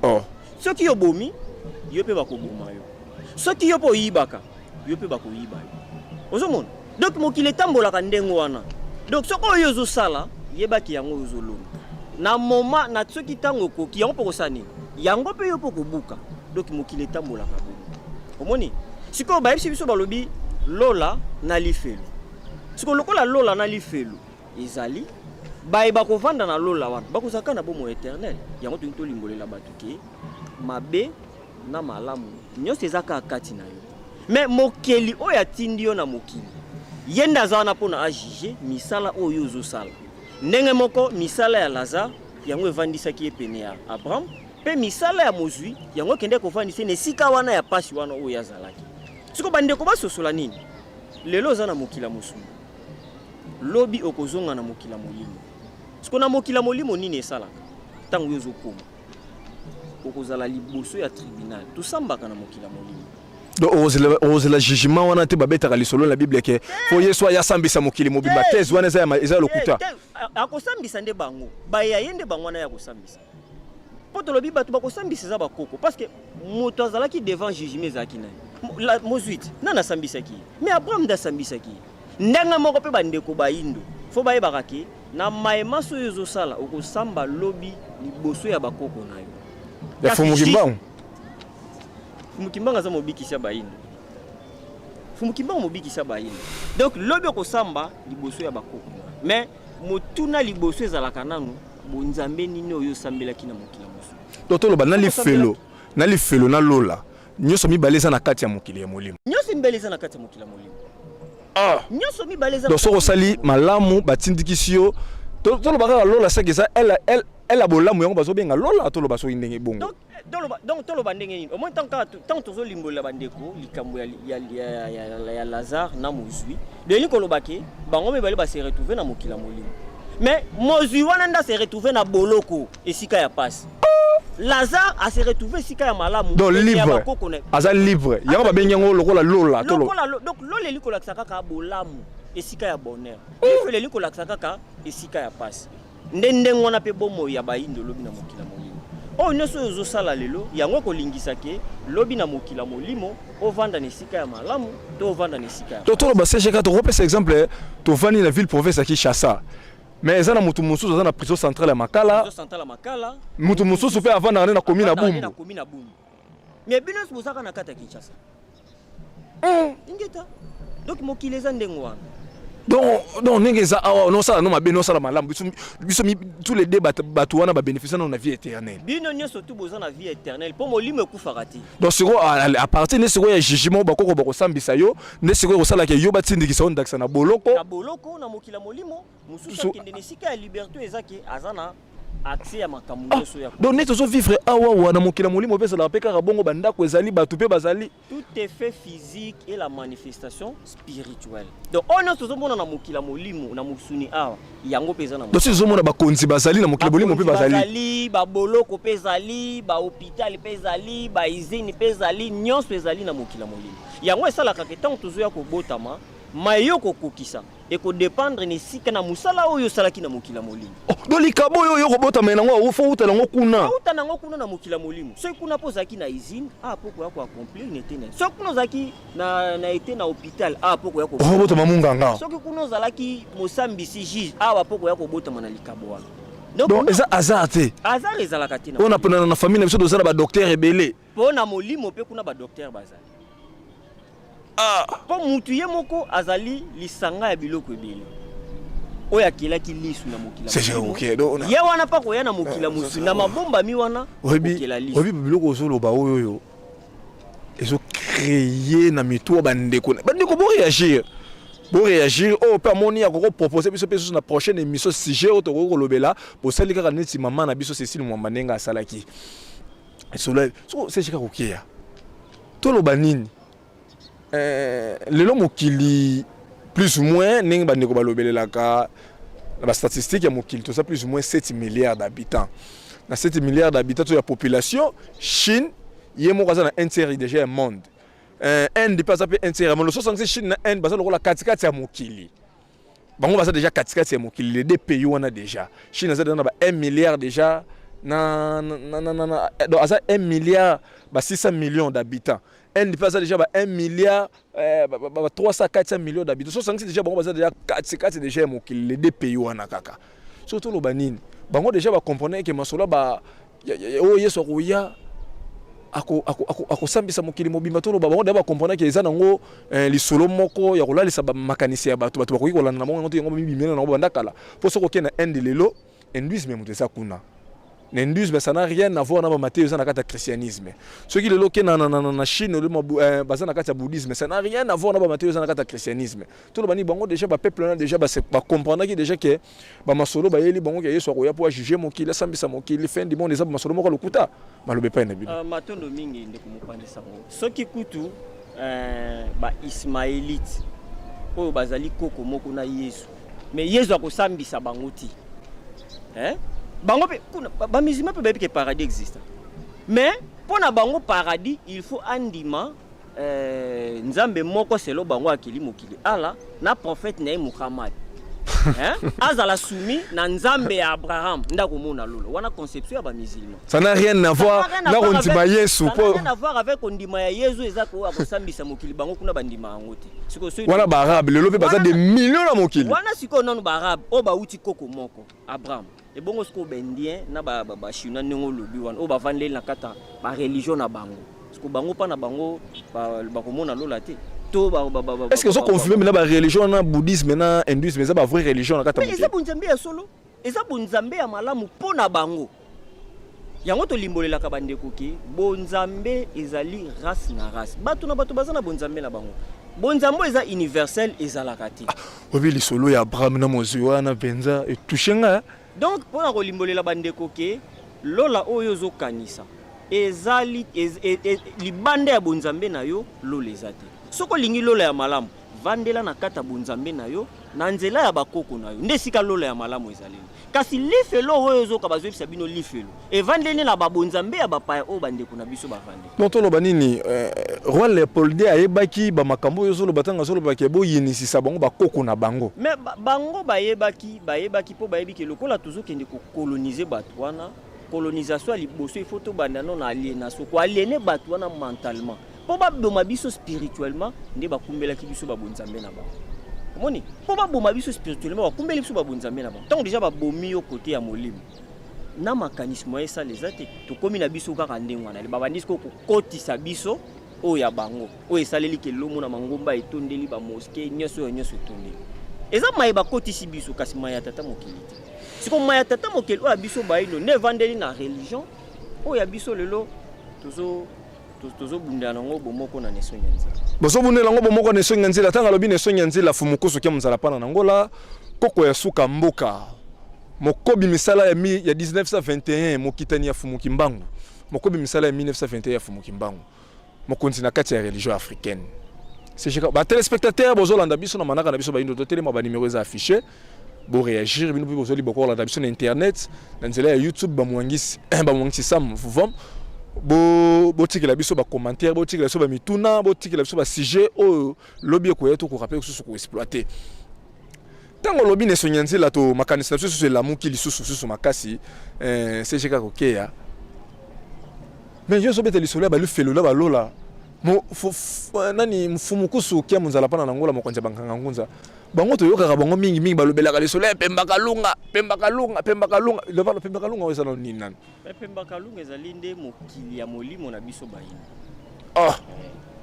Oh. Soki obomi, yo mpe bakoboma yo. Soki yo mpe oyibaka, yo mpe bakoyiba yo. Ozomona? Donc mokili etambolaka ndenge wana. Donc soki oyo ozosala, yebaki yango oyo ozolona na moma na soki ntango okoki yango mpo kosala nini, yango mpe yo mpo kobuka. Donc mokili etambolaka bongo. Omoni sikoyo, bayebisi biso, balobi lola na lifelo. Sikoyo lokola lola na lifelo ezali, bayeba kovanda na lola wana, bakozala kaka na bomoi éternel. Yango tolingi tolimbolela bato ke mabe na malamu nyonso eza kaka kati na yo. Mais mokeli oyo atindi yo na mokili, Ye nde aza wana mpo na ajuge misala oyo ozosala. Ndenge moko misala ya Lazare yango evandisaki ye pene ya Abraham, mpe misala ya mozwi yango ekendeki kovandisa ye na esika wana ya pasi wana oyo azalaki. Sikoyo bandeko basosola nini? Lelo oza na mokili ya mosuni, lobi okozonga na mokili ya molimo. Sikoyo na mokili ya molimo nini esalaka ntango yo ozokoma? Okozala liboso ya tribunal. Tosambaka na mokili ya molimo. Donc okozela jugement wana te. Babetaka lisolo na Bible ke fo Yesu aya asambisa mokili mobimba. Thèse wana eza ya lokuta. Akosambisa nde bango baya ye nde bango wana ya kosambisa, mpo tolobi bato bakosambisa eza bakoko, parce que moto azalaki devant jugement ezalaki nani? Mozwi te. Nani asambisaki ye? Mais Abraham nde asambisaki ye. Ndenge moko mpe bandeko bayindo fo bayebaka ke na mayemaso oyo ezosala, okosamba lobi liboso ya bakoko na yo. Ya Fumu Kimbangu. Fumu Kimbangu aza mobikisi ya bayindo. Fumu Kimbangu mobikisi ya bayindo. Donc lobi okosamba liboso ya bakoko na yo, mais motuna liboso ezalaka nanu: bonzambe nini oyo osambelaki na mokili ya mosusu? Donc toloba na lifelo, na lifelo na lola, nyonso mibale eza na kati ya mokili ya molimo. Nyonso mibale eza na kati ya mokili ya molimo. Nyonso mibale eza. Donc soki osali malamu, batindikisi yo. Toloba kaka lola seke eza ela bolamu, yango bazobenga lola. Toloba soki ndenge bongo. Donc toloba ndenge nini? Omoni, ntango kaka ntango tozolimbolela bandeko likambo ya Lazare na mozwi, delingi koloba ke bango mibale base retrouve na mokili ya molimo, mais mozwi wana nde ase retrouve na boloko, esika ya pasi. Lazare ase retrouve esika ya malamu. Donc libre, aza libre, yango babengi yango lokola lola. Lokola. Donc lola eli kolakisa kaka bolamu, esika ya bonheur. Lifelo eli kolakisa kaka esika ya pasi. Nde ndenge wana mpe bomoi ya bayindo lobi na mokili ya molimo. Oyo nyonso oyo ozosala lelo, yango ekolingisa ke lobi na mokili ya molimo ovanda na esika ya malamu to ovanda na esika ya To toloba CGK, tokopesa exemple: tovandi na ville province ya Kinshasa, mais eza na motu mosusu aza na prison centrale ya Makala. Prison centrale ya Makala. Motu mosusu mpe avandaka nde na commune ya Bumbu. Commune ya Bumbu, mais bino nyonso bozalaka na kati ya Kinshasa. Ingeta. Donc mokili eza ndenge wana. Donc ndenge eza awa, nosala no mabe, nosala malamu, biso tous les deux, bato wana babénéficie nano na vie éternelle. Bino nyonso tu boza na vie éternelle, mpo molimo ekufaka te. Donc sikoyo, à partir nde sikoyo ya jugement, bakoko bakosambisa yo, nde sikoyo ekosalaka yo batindikisa yo ndakisa na boloko. Na boloko, na mokili ya molimo. Mosusu akende na esika ya liberté, eza ke aza na accès ya makambo nyonso ya Donc nde tozovivre awa wa na mokili ya molimo mpe ezalaka mpe kaka bongo, bandako ezali, bato mpe bazali. Tout effet physique et la manifestation spirituelle. Donc oyo nyonso tozomona na mokili ya molimo, na mosuni awa, yango mpe eza na Donc soki tozomona bakonzi bazali, na mokili ya molimo mpe bazali. Bazali, baboloko mpe ezali, bahôpital mpe ezali, bausine mpe ezali, nyonso ezali na mokili ya molimo. Yango esalaka ke ntango tozoya kobotama, maye kokokisa ekodépendre na esika na mosala oyo osalaki na mokili ya molimo. Oh, donc likabo oyo oyo kobotama nango, fo uta nango kuna. Outa nango kuna na mokili ya molimo. Soki kuna mpo ozalaki na usine a mpo koya koaccomplir na ete na, soki kuna ozalaki na ete na hôpital a mpo koya okobotama munganga. Soki kuna ozalaki mosambisi, juge, awa mpo koya kobotama na likabo wana. Donc eza hasard te. Hasard ezalaka te. Oyo na famille na biso toza na badocteur ebele. Mpo na molimo mpe kuna badocteur bazali, mpo mutu ye moko azali lisanga ya biloko ebele oyo akelaki lisu na mokili ye wana, mpa koya na mokili ya mosuni na mabombami wana. Okela lisu. Oyebi, biloko ozoloba oyo ezocréer na mitu ya bandeko. Bandeko, boréagir, boréagir. Oyo mpe amoni akoki propose biso mpe susu na prochaine émission sujet oyo tokoki kolobela. Bosali kaka neti mama na biso Cécile Mwamba ndenge asalaki esolo. Soko sechika kokeya, toloba nini? Lelo mokili plus ou moins, ndenge bandeko balobelelaka na bastatistique ya mokili, toza plus ou moins 7 milliards d'habitants. Na 7 milliards d'habitants to ya population, Chine ye moko aza na un tiers déjà ya monde, Inde mpe aza mpe un tiers ya monde. Sosangisi Chine na Inde, baza lokola katikati ya mokili. Bango baza déjà katikati ya mokili, les deux pays wana. Déjà Chine aza déjà na ba 1 milliard déjà na, donc aza 1 milliard ba 600 millions d'habitants. Inde mpe aza déjà ba 1 milliard ba 300 400 millions d'habitants. So sangisi déjà, bango baza déjà katikati déjà ya mokili, les deux pays wana kaka. So toloba nini? Bango déjà bacomprendre ke masolo ba oyo Yesu akoya akosambisa mokili mobimba, toloba bango déjà bacomprendre ke eza nango lisolo moko ya kolalisa makanisi ya bato. Bato bakoki kolanda na bango yango te. Yango mibimela nango banda kala, mpo soki okende na Inde lelo, hindouisme moto eza kuna. Na hindouisme, ça n'a rien à voir na bamateyo eza na kati ya christianisme. Soki lelo oke na Chine, baza na kati ya bouddhisme, ça n'a rien à voir na bamateyo eza na kati ya christianisme. Toloba nini? Bango déjà, bapeuple wana déjà bacomprendaki déjà ke bamasolo bayeli bango ke Yesu akoya mpo ajuge mokili, asambisa mokili, fin du monde, eza bamasolo moko lokuta. Maloba epai na bino. Matondo mingi, ndeko mopanzi sango. Soki kutu baismaélite oyo bazali koko moko na Yesu, mais Yesu akosambisa bango ti, eh? Bango mpe kuna bamusulman mpe bayebi ke paradis existe, mais mpo na bango paradis, il faut andima Nzambe moko selo bango akeli mokili, Allah, na prophète na ye Muhammad, hein? Azala soumis na Nzambe ya Abraham nde akomona lolo wana. Conception ya bamusulman. Ça n'a rien à voir na kondima Yesu. Ça n'a rien à voir avec kondima ya Yesu. Eza ko akosambisa mokili, bango kuna bandima yango te. Sikoyo soki wana baarabe lelo mpe baza des millions na mokili. Wana sikoyo nanu baarabe oyo bauti koko moko Abraham. Ebongo sikoyo baindien na bachinois, ndenge olobi wana, oyo bavandeli na kati ya bareligion na bango, sikoyo bango mpa na bango bakomona lola te to Est ce que ozoconfirme na bareligion na bouddhisme na hindouisme eza bavrai religion na kati ya Mais eza bonzambe ya solo, eza bonzambe ya malamu mpo na bango. Yango tolimbolelaka bandeko ke bonzambe ezali race na race, bato na bato baza na bonzambe na bango. Bonzambe oyo eza universel ezalaka te. Obi lisolo ya Abraham na mozwi wana mpenza etouche nga. Donc mpona kolimbolela bandeko ke lola oyo ozokanisa ezali libanda ya bonzambe na yo, lola eza te. Soki olingi lola ya malamu, vandela na kati ya bonzambe na yo, na nzela ya bakoko na yo, nde esika lola ya malamu ezaleli. Kasi lifelo oyo ozoka bazoyebisa bino, lifelo evandeli na babonzambe ya bapaya oyo bandeko na biso bavandeli. Donc toloba nini? Roi Léopold ayebaki bamakambo oyo ozoloba ntango azolobaki boyinisisa bango bakoko na bango? Mais bango bayebaki mpo bayebi ke lokola tozokende kokolonize bato wana, colonisation ya liboso, il faut tobanda no na aliénation, koaliéner bato wana mentalement mpo baboma biso spirituellement. Nde bakumbelaki biso babonzambe na bango. Omoni, mpo baboma biso spirituellement, bakumbeli biso babonzambe na bango. Ntango déjà babomi yo kote ya molimo na makanisi, moya esala eza te. Tokómi na biso kaka ndenge wana. Babandi sikoyo kokotisa biso oyo ya bango, oyo esaleli ke lomo na mangomba etondeli, bamosquée nyonso, oyo nyonso etondeli, eza maye bakotisi biso, kasi maye ya tata mokili te. Sikoyo maye ya tata mokili oyo ya biso baino nde evandeli na religion oyo ya biso lelo tozobundela nango bomoko na nesongi ya nzela. Bozobundela yango bomoko na esongi ya nzela. Ntango alobi na esongi ya nzela, Fumukusu kia mozala pana na ngola, koko ya suka mboka, mokobi misala ya 1921, mokitani ya Fumuki Mbangu, mokobi misala ya 1921 ya Fumuki Mbangu, mokonzi na kati ya religion africaine. CGK, batéléspectateur bozolanda biso na manaka na biso bayindo, totelema, banimero eza affiché, boréagir bino mpe. Bozoli bokolanda biso na internet na nzela ya YouTube, Bamwangisi Sam Vuvam. Botikela biso bacommentaire, botikela biso bamituna, botikela biso basujet oyo lobi ekoya tokorappeler lisusu koexploite. Ntango olobi na esongi ya nzela, to makanisi na biso susu elamuki lisusu susu makasi. CGK kokeya, mais yo ozobeta lisolo ya balufelo na balola. Nani Mfumukusu kia monzala mpana na ngola, mokonzi ya bankanga ngunza, bango toyokaka bango mingimingi balobelaka lisolo ya Pemba Kalunga, Pemba Kalunga, Pemba Kalunga. Lobalo Pemba Kalunga oyo eza nano nini nani? Pemba Kalunga ezali nde mokili ya molimo na biso bayini. Ah.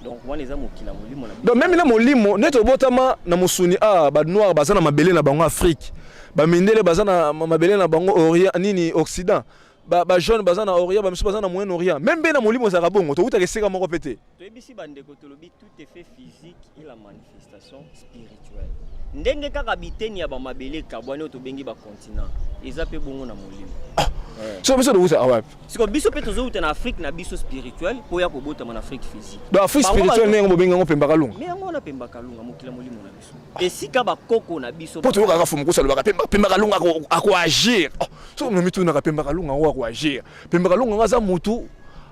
Donc wana eza mokili ya molimo na biso. Donc même na molimo, neti obotama na mosuni, ah, banoir baza na mabele na bango Afrique, bamindele baza na mabele na bango Orient, nini, Occident, bajaune baza na Orient, bamisu baza na Moyen Orient, même mpe na molimo ezalaka bongo, tokutaka esika moko mpe te. Toyebisi bandeko, tolobi tout effet physique et la manifestation spirituelle. Ndenge kaka biteni ya bamabele ekabwani oyo tobengi bacontinent, eza mpe bongo na molimo. Eh. So biso tokutaka wapi? Siko biso mpe tozowuta na Afrique na biso spirituel mpo ya kobotama na Afrique physique. Donc Afrique spirituelle ndenge bobengi yango Pemba Kalunga? Me yango wana Pemba Kalunga, mokili ya molimo na biso, esika bakoko na biso. Mpo toyokaka Fumukusu alobaka Pemba Kalunga akoagir. So nomitunaka, Pemba Kalunga yango akoagir, Pemba Kalunga yango aza mutu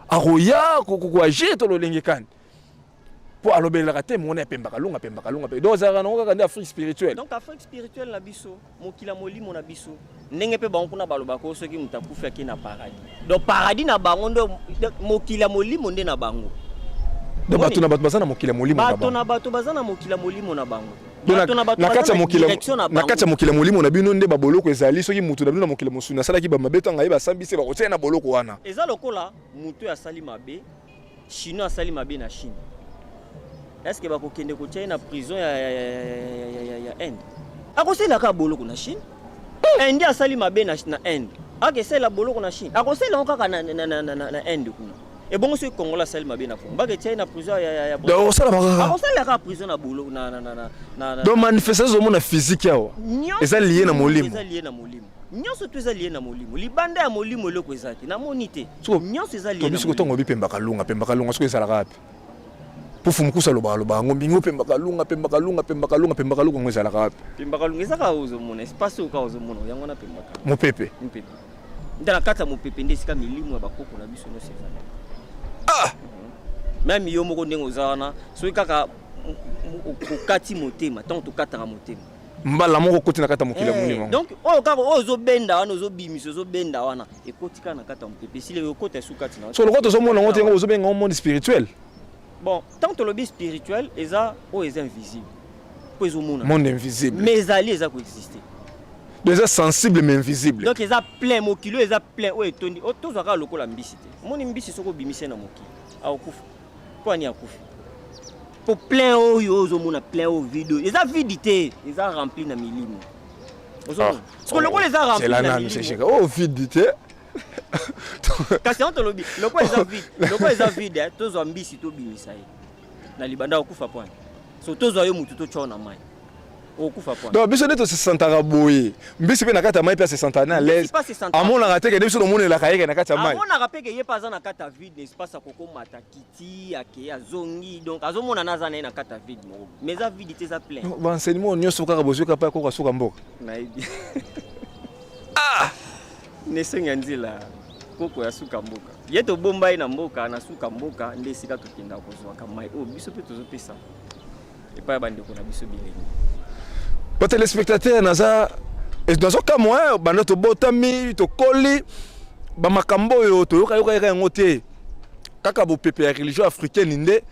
akoya koagir to lolenge kani? Mpo alobelelaka te mona ya Pemba Kalunga, Pemba Kalunga mpe donc ezalaka nango kaka nde Afrique spirituelle. Donc Afrique spirituelle na biso, mokili ya molimo na biso, ndenge mpe bango kuna balobaka oyo soki moto akufi ake na paradis. Donc paradis na bango nde mokili ya molimo nde na bango. Donc bato na bato baza na mokili ya molimo na bato na bato baza na mokili ya molimo na bango. Na kati ya mokili ya molimo na bino nde baboloko ezali. Soki mutu na bino na mokili mosuni asalaki bamabe, ntango aye basambisi, bakotia na boloko wana. Eza lokola motu oyo asali mabe, Chinois asali mabe na Chine, est ce que bakokende kotia ye na prison ya Inde? Akosalelaka boloko na Chine. Inde asali mabe na Inde. Akesalela boloko na Chine, akosalela yango kaka na, na, na, na, na, na Inde kuna. Ebongo soki Congolais asali mabe na Congo, baketia ye na prison ya, ya, ya Donc osala kaka. Akosalela kaka prison na boloko na, na, na, na, na, na Donc manifestation ozomona physique awa Nyonso eza lié na molimo. Eza lié na molimo. Nyonso to eza lié na molimo. Libanda ya molimo eloko eza te. Namoni te. Siko, Nyonso eza lié tobi na siko ntongo molimo. obi pemba kalunga, pemba kalunga soki ezalaka wapi? Po fumukusa alobaka alobaka yango mingi, pemba kalunga, pemba kalunga, pemba kalunga, pemba kalunga yango ezalaka wapi? Pemba kalunga eza kaka ozomona espace oyo kaka ozomona yango wana pemba kalunga. Mopepe. Mopepe. Nde na kati ya mopepe nde esika milimo ya bakoko na biso nyonso ezali. Ah! Meme yo moko ndenge oza wana, soki kaka okati motema, ntango tokataka motema mbala moko okoti na kati ya mokili ya molimo. Donc oyo kaka oyo ozobenda wana, ozobimisa, ozobenda wana, ekoti kaka na kati ya mopepe, esili ekota esu kati na So lokola tozomona yango te, yango bozobenga yango monde spirituel. Bon, tant tolobi spirituel, eza oyo eza invisible mpo ezomona monde invisible, mais ezali, eza koexiste. Donc eza sensible mais invisible. Donc eza plein mokili oyo, eza plein oyo etondi. Tozwa kaka lokola mbisi te. Omoni mbisi, soki obimisi ye na mokili, akokufa. Mpo ani akufi? Mpo plein oyo ozomona, plein oyo vide, oyo eza vide te, eza rempli na milimo. Ozomona siko lokola eza rempli Zela na nanu. milimo. Sesheka oyo vide te. Kasi yango tolobi lokola eza vide, lokola eza vide, tozwa mbisi, tobimisa ye na libanda, okufa pwani. So tozwa yo mutu, totya na mai, okufa pwani. Donc biso nde tosesantaka boye, mbisi mpe na kati ya mai mpe asesantaka na Mbisi l'aise. mpe asesantaka. Amonaka te kende biso tomonelaka ye ke na kati ya mai. Amonaka mpe ke ye mpe aza na kati ya vide, na espace akokomata kiti, akeye, azongi. Donc azomona na aza na ye na kati ya vide moko, mais eza vide te, eza plein. Baenseignement nyonso kaka bozwi kapa koka suka mboka. Nayebi nesengi ya nzela koko ya suka mboka, ye tobomba ye na mboka, na suka mboka nde esika tokendaka kozwaka mai oyo biso mpe tozopesa epai ya bandeko na biso bilenge. Batéléspectateur, naza nazokamwa. Banda tobotami, tokoli, bamakambo oyo toyokayokayaka yango te. Kaka bopepe ya religion africaine nde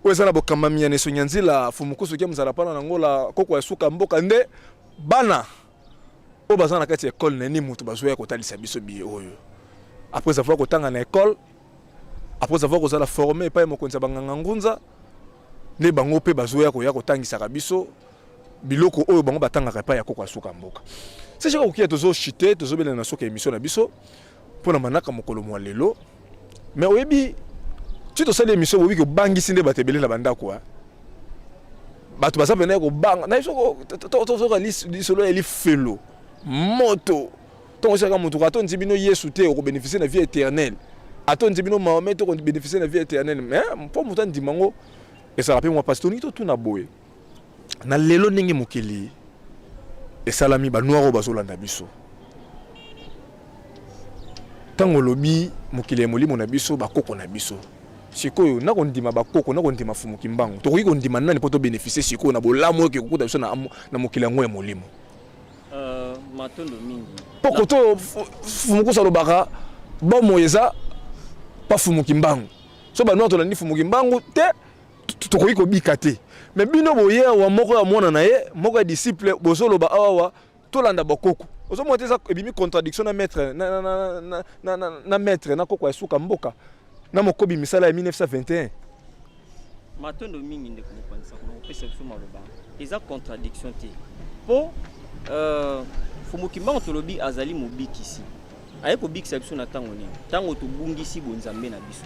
oyo eza na bokambami ya Nesongi Nzila Fumukusu ke mozala mpana na ngola koko ya suka mboka, nde bana oyo baza na kati ya ekole nani moto bazoya kotalisa biso biye oyo, après avoir kotanga na ekole, après avoir kozala formé epai ya mokonzi ya banganga ngunza, nde bango mpe bazoya koya kotangisaka biso biloko oyo bango batangaka epai ya koko ya suka mboka. Secheka kokia tozochite, tozobela na suka émission na biso mpona manaka mokolo mwa lelo. Mais oyebi ti tosali émission, boyebi kobangisi nde bato ebele na bandako. Bato baza pene kobanga na biso. Tozoka lisolo ya lifelo moto. Ntongo osaka moto ata ondimi bino Yesu te, okobénéficie na vie éternelle. Ata ondimi bino Mahomet te, okobénéficie na vie éternelle. Mais mpo moto andima yango, ezala mpe mwa mpasi. Tolingi totuna boye: na lelo, ndenge mokili esalami, banoir oyo bazolanda biso, ntango olobi mokili ya molimo na biso, bakoko na biso, sikoyo na kondima bakoko, na kondima Fumuki Mbangu, tokoki kondima nani mpo tobénéficie sikoyo na bolamu oyo ekokuta biso na mokili yango ya molimo? Matondo mingi. Mpo koto Fumukusu alobaka bomoi eza pa Fumuki Mbangu. So banoir tolandi Fumuki Mbangu te, tokoki kobika te. Mais bino boye awa, moko ya mwana na ye, moko ya disciple, bozoloba awawa tolanda bakoko. Ozomona te eza ebimi contradiction na maître na maître na koko ya suka mboka na mokobi misala ya 1921? Matondo mingi, ndeko mopanzi kuna kopesa biso maloba. Eza contradiction te, mpo Fumuki Mbango tolobi azali mobikisi. Aye kobikisa biso na ntango nini? Ntango tobungisi bonzambe na biso.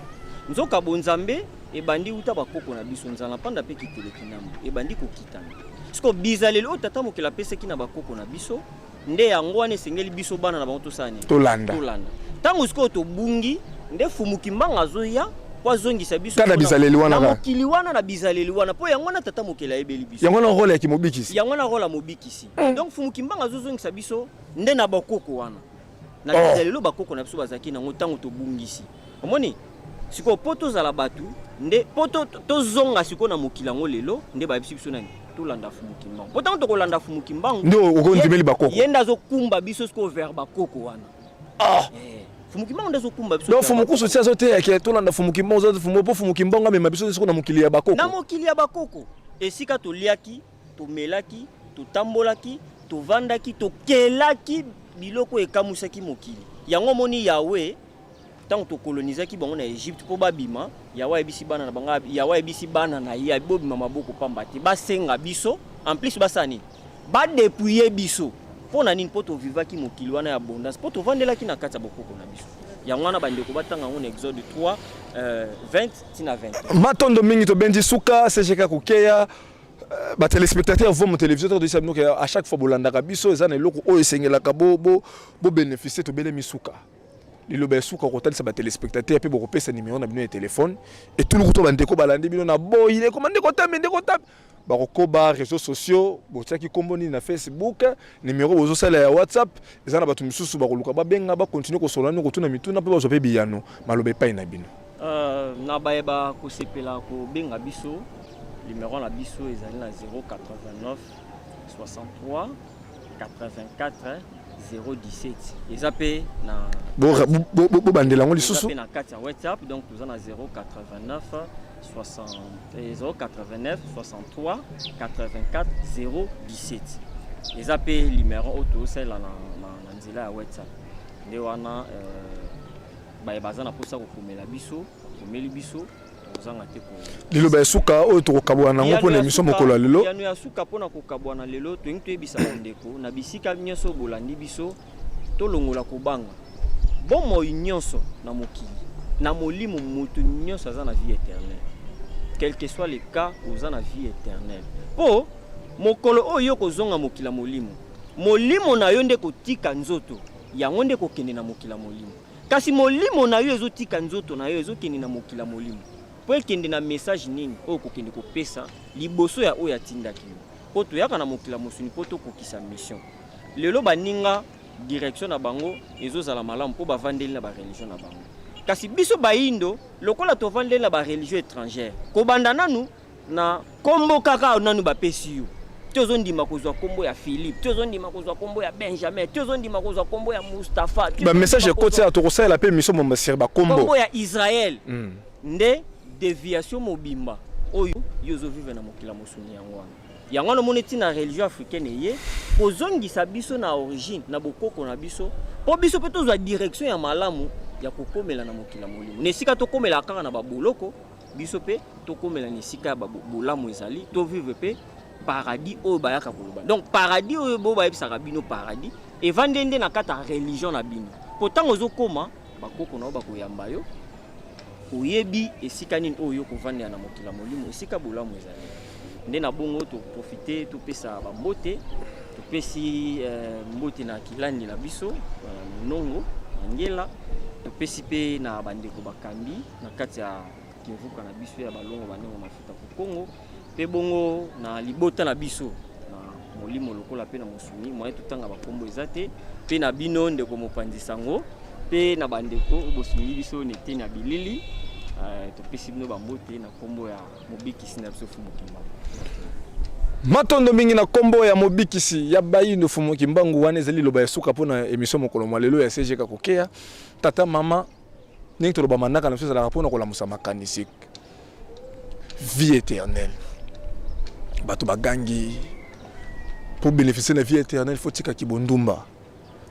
Nzoka bonzambe ebandi uta bakoko na biso nzala mpanda mpe kiteleki nambo ebandi kokitana. Siko bizaleli oyo tata mokili apesaki na bakoko na biso, nde yango wana esengeli biso bana na bango tosala nini? Tolanda. Tolanda. Ntango sikoyo tobungi, nde Fumuki Mbanga azoya mpo azongisa biso Kaka na bizaleli wana na kaka. mokili wana, na bizaleli wana, mpo yango wana tata mokili ayebeli biso. Yango na rôle ya kimobikisi. Yango wana rôle ya mobikisi. Donc Fumuki Mbanga azozongisa biso nde na bakoko wana, na bizaleli oyo bakoko na biso bazalaki nango. Ntango tobungisi, omoni sikoyo, mpo tozala bato nde mpo tozonga sikoyo na mokili yango lelo, nde bayebisi biso nani? Tolanda Fumuki Mbangu, mpo ntango tokolanda Fumuki Mbangu, Nde okondimeli bakoko. Ye nde azokumba biso sikoyo vers bakoko wana. Fumuki Mbangu nde azokumba biso Donc vers Fumukusu bakoko. ti azoteyake tolanda Fumuki Mbangu, mpo Fumuki Mbangu amema biso sikoyo na mokili ya bakoko. Na mokili ya bakoko, esika toliaki, tomelaki, totambolaki, tovandaki, tokelaki biloko ekamwisaki mokili. Yango omoni Yawe, ntango tokolonizaki bango na Egypte mpo babima, Yawe ayebisi bana na bango, Yawe ayebisi bana na ye, bobima maboko pamba te. Basenga biso en plus, basala nini? Badépouiller biso. Mpo na nini? Mpo tovivaki mokili wana ya abondance, mpo tovandelaki na kati ya bokoko na biso. Yango wana bandeko batanga yango na Exode 3 20 tina 21. Matondo mingi, tobendi suka CGK kokeya. Batelespectateur vomo télévision, toyebisa bino ke à chaque fois bolandaka biso, eza na eloko oyo esengelaka bobénéficie. Tobelemi suka, liloba ya suka kotalisa batelespectateur mpe bokopesa nimero na bino ya telefone etuluku to bandeko balandi bino na boyi ekoma ndeko tambe, ndeko tambe, bakokoba réseaux sociaux. Botiaki nkombo nini na Facebook? Nimero bozosala ya WhatsApp eza na bato misusu bakoluka babenga, bakontinue kosolola nini, kotuna mituna mpe bazwa mpe biyano. Maloba epai na bino. Na bayeba kosepela kobenga biso, numero na biso ezali na 089 63 84 017. Eza mpe na Bobandela yango lisusu. Mpe na kati ya WhatsApp. Donc toza na 089 60, 089 63 84 017. Eza mpe numero oyo tozosalela na nzela ya WhatsApp. Nde wana baye baza na mposa kokomela biso, bakomeli biso, tokozanga te. Liloba ya suka oyo tokokabwana nango mpona émission mokolo ya lelo. Yano ya suka mpona kokabwana lelo, tolingi toyebisa bandeko na bisika nyonso bolandi biso, tolongola kobanga. Bomoi nyonso na mokili, na molimo, moto nyonso aza na vie éternelle. Quel que soit le cas, oza na vie éternelle, mpo mokolo oyo yo kozonga mokili ya molimo, molimo na yo nde kotika nzoto yango nde kokende na mokili ya molimo. Kasi molimo na yo ezotika nzoto na yo, ezokende na mokili ya molimo mpo ekende na message nini oyo kokende kopesa liboso ya oyo atindaki yo. Mpo toyaka na mokili ya mosuni mpo tokokisa mission. Lelo baninga, direction na bango ezozala malamu mpo bavandeli na bareligion na bango. Kasi biso bayindo, lokola tovandeli na bareligion étrangère, kobanda nanu na nkombo kaka nanu bapesi yo te, ozondima kozwa nkombo ya Philippe te, ozondima kozwa nkombo ya Benjamin te, ozondima kozwa nkombo ya Mustapha. Bamessage ekoti awa, tokosalela mpe émission mombasiri bakombo. Nkombo ya Israel nde déviation mobimba oyo yo ozovivre na mokili ya mosuni. Yango wana, yango wana omoni ntina religion africaine eye kozongisa biso na origine, na bokoko na biso, mpo biso mpe tozwa direction ya malamu ya kokomela na mokili ya molimo. Na esika tokomela kaka na baboloko, biso mpe tokomela na esika ya bolamu ezali, tovivre mpe paradis oyo bayaka koloba. Donc paradis oyo bo bayebisaka bino, paradis evandi nde na kati ya religion na bino, mpo ntango ozokóma, bakoko na yo bakoyamba yo. Oyebi esika nini oyo kovandela na mokili ya molimo, esika bolamu ezali. Nde na bongo toprofite topesa bambote. Topesi mbote na kilandi na biso Nongo Mangela, topesi mpe na bandeko bakambi na kati ya kimvuka na biso ya balongo banengo mafuta kokongo, mpe bongo na libota na biso na molimo lokola mpe na mosuni. Moye totanga bakombo eza te. Mpe na bino ndeko mopanzi sango, mpe na bandeko oyo bosungi biso na eteni ya bilili, topesi bino bambote na nkombo ya mobikisi na biso Fumu Kimbangu. Matondo mingi na nkombo ya mobikisi ya bayindo Fumu Kimbangu. Wana ezali liloba ya suka mpona émission mokolo mwa lelo ya CGK kokeya. Tata, mama, ndenge toloba manaka na biso ezalaka mpona kolamusa makanisi. Vie éternelle, bato bagangi, pour bénéficier na vie éternelle, faut tikaki bondumba.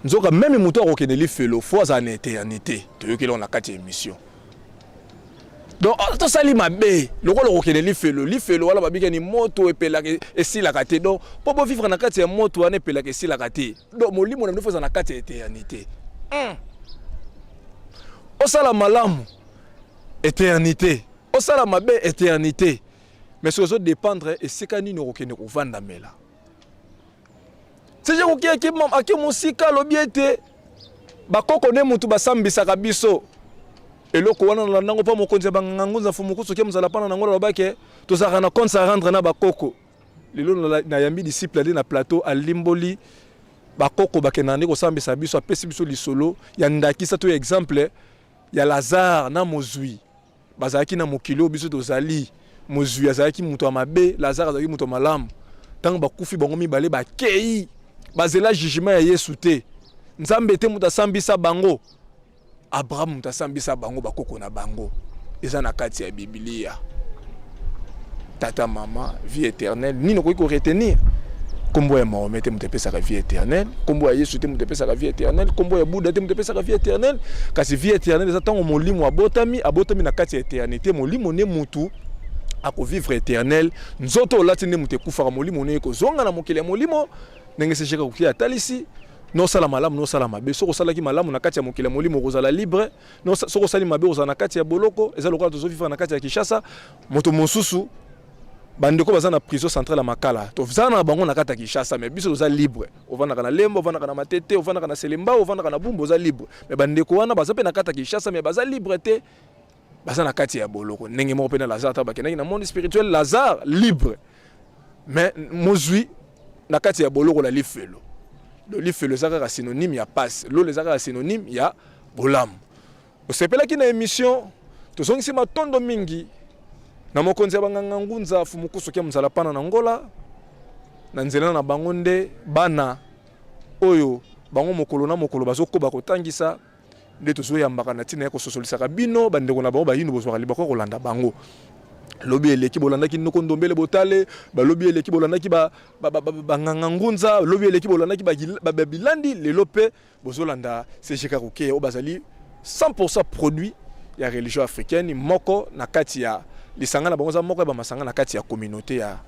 Nzoka même moto akokende lifelo, faut azala na éternité. Toyokeli yango na kati ya émission. Donc tosali mabe lokola okokende lifelo. Lifelo wana babikani moto epelaka esilaka te. Donc mpo bovivre na kati ya moto wana epelaka esilaka te, donc molimo na bino faut eza na kati ya éternité. Osala malamu, éternité; osala mabe, éternité. Mais soki ozodépendre esika nini okokende kovandamela. CG koki ake mosika, alobi ete bakoko nde mutu basambisaka biso. Eloko wana nalanda yango mpo mokonzi ya banganga ngunza Mfumu soki mozala mpana nango alobaki tozalaka na compte à rendre na bakoko. Lelo nayambi disciple ali na plateau, alimboli bakoko bakendaka nde kosambisa biso. Apesi biso lisolo ya ndakisa to ya exemple ya Lazare na mozwi. Bazalaki na mokili oyo biso tozali. Mozwi azalaki moto ya mabe, Lazare azalaki moto ya malamu. Ntango bakufi, bango mibale bakei, bazela jugement ya Yesu te, Nzambe te moto asambisa bango, Abraham moto asambisa bango, bakoko na bango. Eza na kati ya Biblia. Tata, mama, vie éternelle nini okoki koretenir? Nkombo ya Mahomet te moto epesaka vie éternelle, nkombo ya Yesu te moto epesaka vie éternelle, nkombo ya Buda te moto epesaka vie éternelle. Kasi vie éternelle eza ntango molimo abotami, abotami na kati ya éternité. Molimo nde mutu akovivre éternel. Nzoto olati nde moto ekufaka, molimo nde ekozonga na mokili ya molimo. Ndenge CGK Kukia atalisi, nosala malamu, nosala mabe. Soki osalaki malamu na kati ya mokili ya molimo, okozala libre. Soki osali mabe, okozala na kati ya boloko. Eza lokola tozovivre na kati ya Kinshasa. Moto mosusu, bandeko baza na prison centrale ya Makala, toza na bango na kati ya Kinshasa, mais biso toza libre. Ovandaka na Lemba, ovandaka na Matete, ovandaka na Selemba, ovandaka na Bumbu, oza libre. Mais bandeko wana baza mpe na kati ya Kinshasa, mais baza libre te, baza na kati ya boloko. Ndenge moko mpe na Lazare, ata bakendaki na monde spirituel, Lazare libre, mais mozwi na kati ya boloko na lifelo. Donc lifelo eza kaka synonyme ya pasi, lolo eza kaka synonyme ya bolamu. Osepelaki na émission, tozongisi matondo mingi na mokonzi ya banganga ngunza Fumukusu kia mozala pana na Ngola. Na nzela na bango nde bana oyo bango mokolo na mokolo bazokoba kotangisa, nde tozoyambaka na ntina ya kososolisaka bino bandeko na bango bayindu, bozwaka libako kolanda bango. Lobi eleki bolandaki Noko Ndombele Botale, balobi eleki bolandaki banganga ngunza, lobi eleki bolandaki babilandi, lelo mpe bozolanda CGK Rukeya oyo bazali 100% produit ya religion africaine. Moko na kati ya lisanga na bango, eza moko ya bamasanga na kati ya communauté ya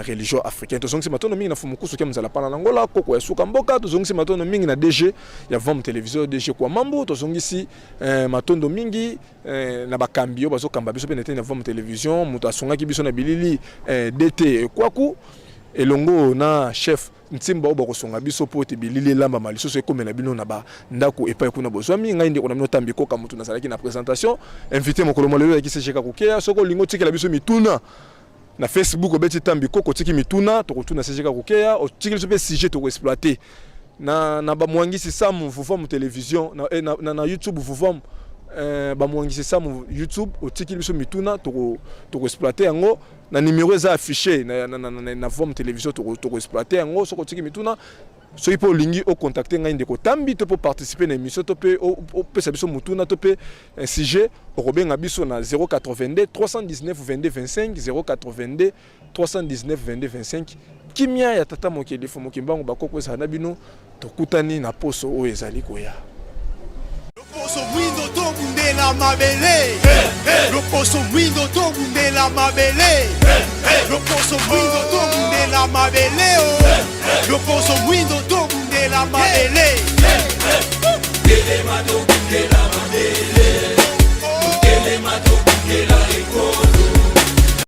religion africaine. Tozongisi matondo mingi na Fumukusu ke mozala pana na Ngola, koko ya suka mboka. Tozongisi matondo mingi na DG ya Vom Télévision, DG Kwamambu. Tozongisi matondo mingi na bakambi oyo bazokamba biso mpe na eteni ya Vom Télévision, moto asungaki biso na bilili, DT Kwaku, elongo na chef Ntimba oyo bakosunga biso mpo ete bilili elambama lisusu, ekomela bino na bandako epai kuna bozwami. Ngai ndeko na bino Tambi Koka, motu nazalaki na présentation. Invité mokolo molelo ezalaki CGK Kokeya. Soki olingi otikela biso mituna, na Facebook obeti Tambi Koko, otiki mituna, tokotuna CGK Kokeya. Otiki biso mpe sujet, tokoexploite na Bamwangisi Samu Vuvamu Télévision na YouTube Vuvamu, Bamwangisi Samu YouTube. Otikili biso mituna, tokoexploite yango na numéro eza affiché na Vom Télévision. Tokoexploite yango soki otiki mituna. Soki mpe olingi ocontacte ngai ndeko Tambi, to mpe oparticipe na émission, to mpe opesa biso motuna, to mpe sujet, okobenga biso na 082 319 22 25, 082 319 22 25. Kimia ya Tata Mokeli Fo Mokimbango, bakoko ezala na bino. Tokutani na poso oyo ezali koya. Loposo mwindo, tobundela mabele. Loposo mwindo, tobundela mabele. Loposo mwindo, tobundela mabele o. Loposo mwindo, tobundela mabele. Telema, tobundela mabele. Telema, tobundela ekolo.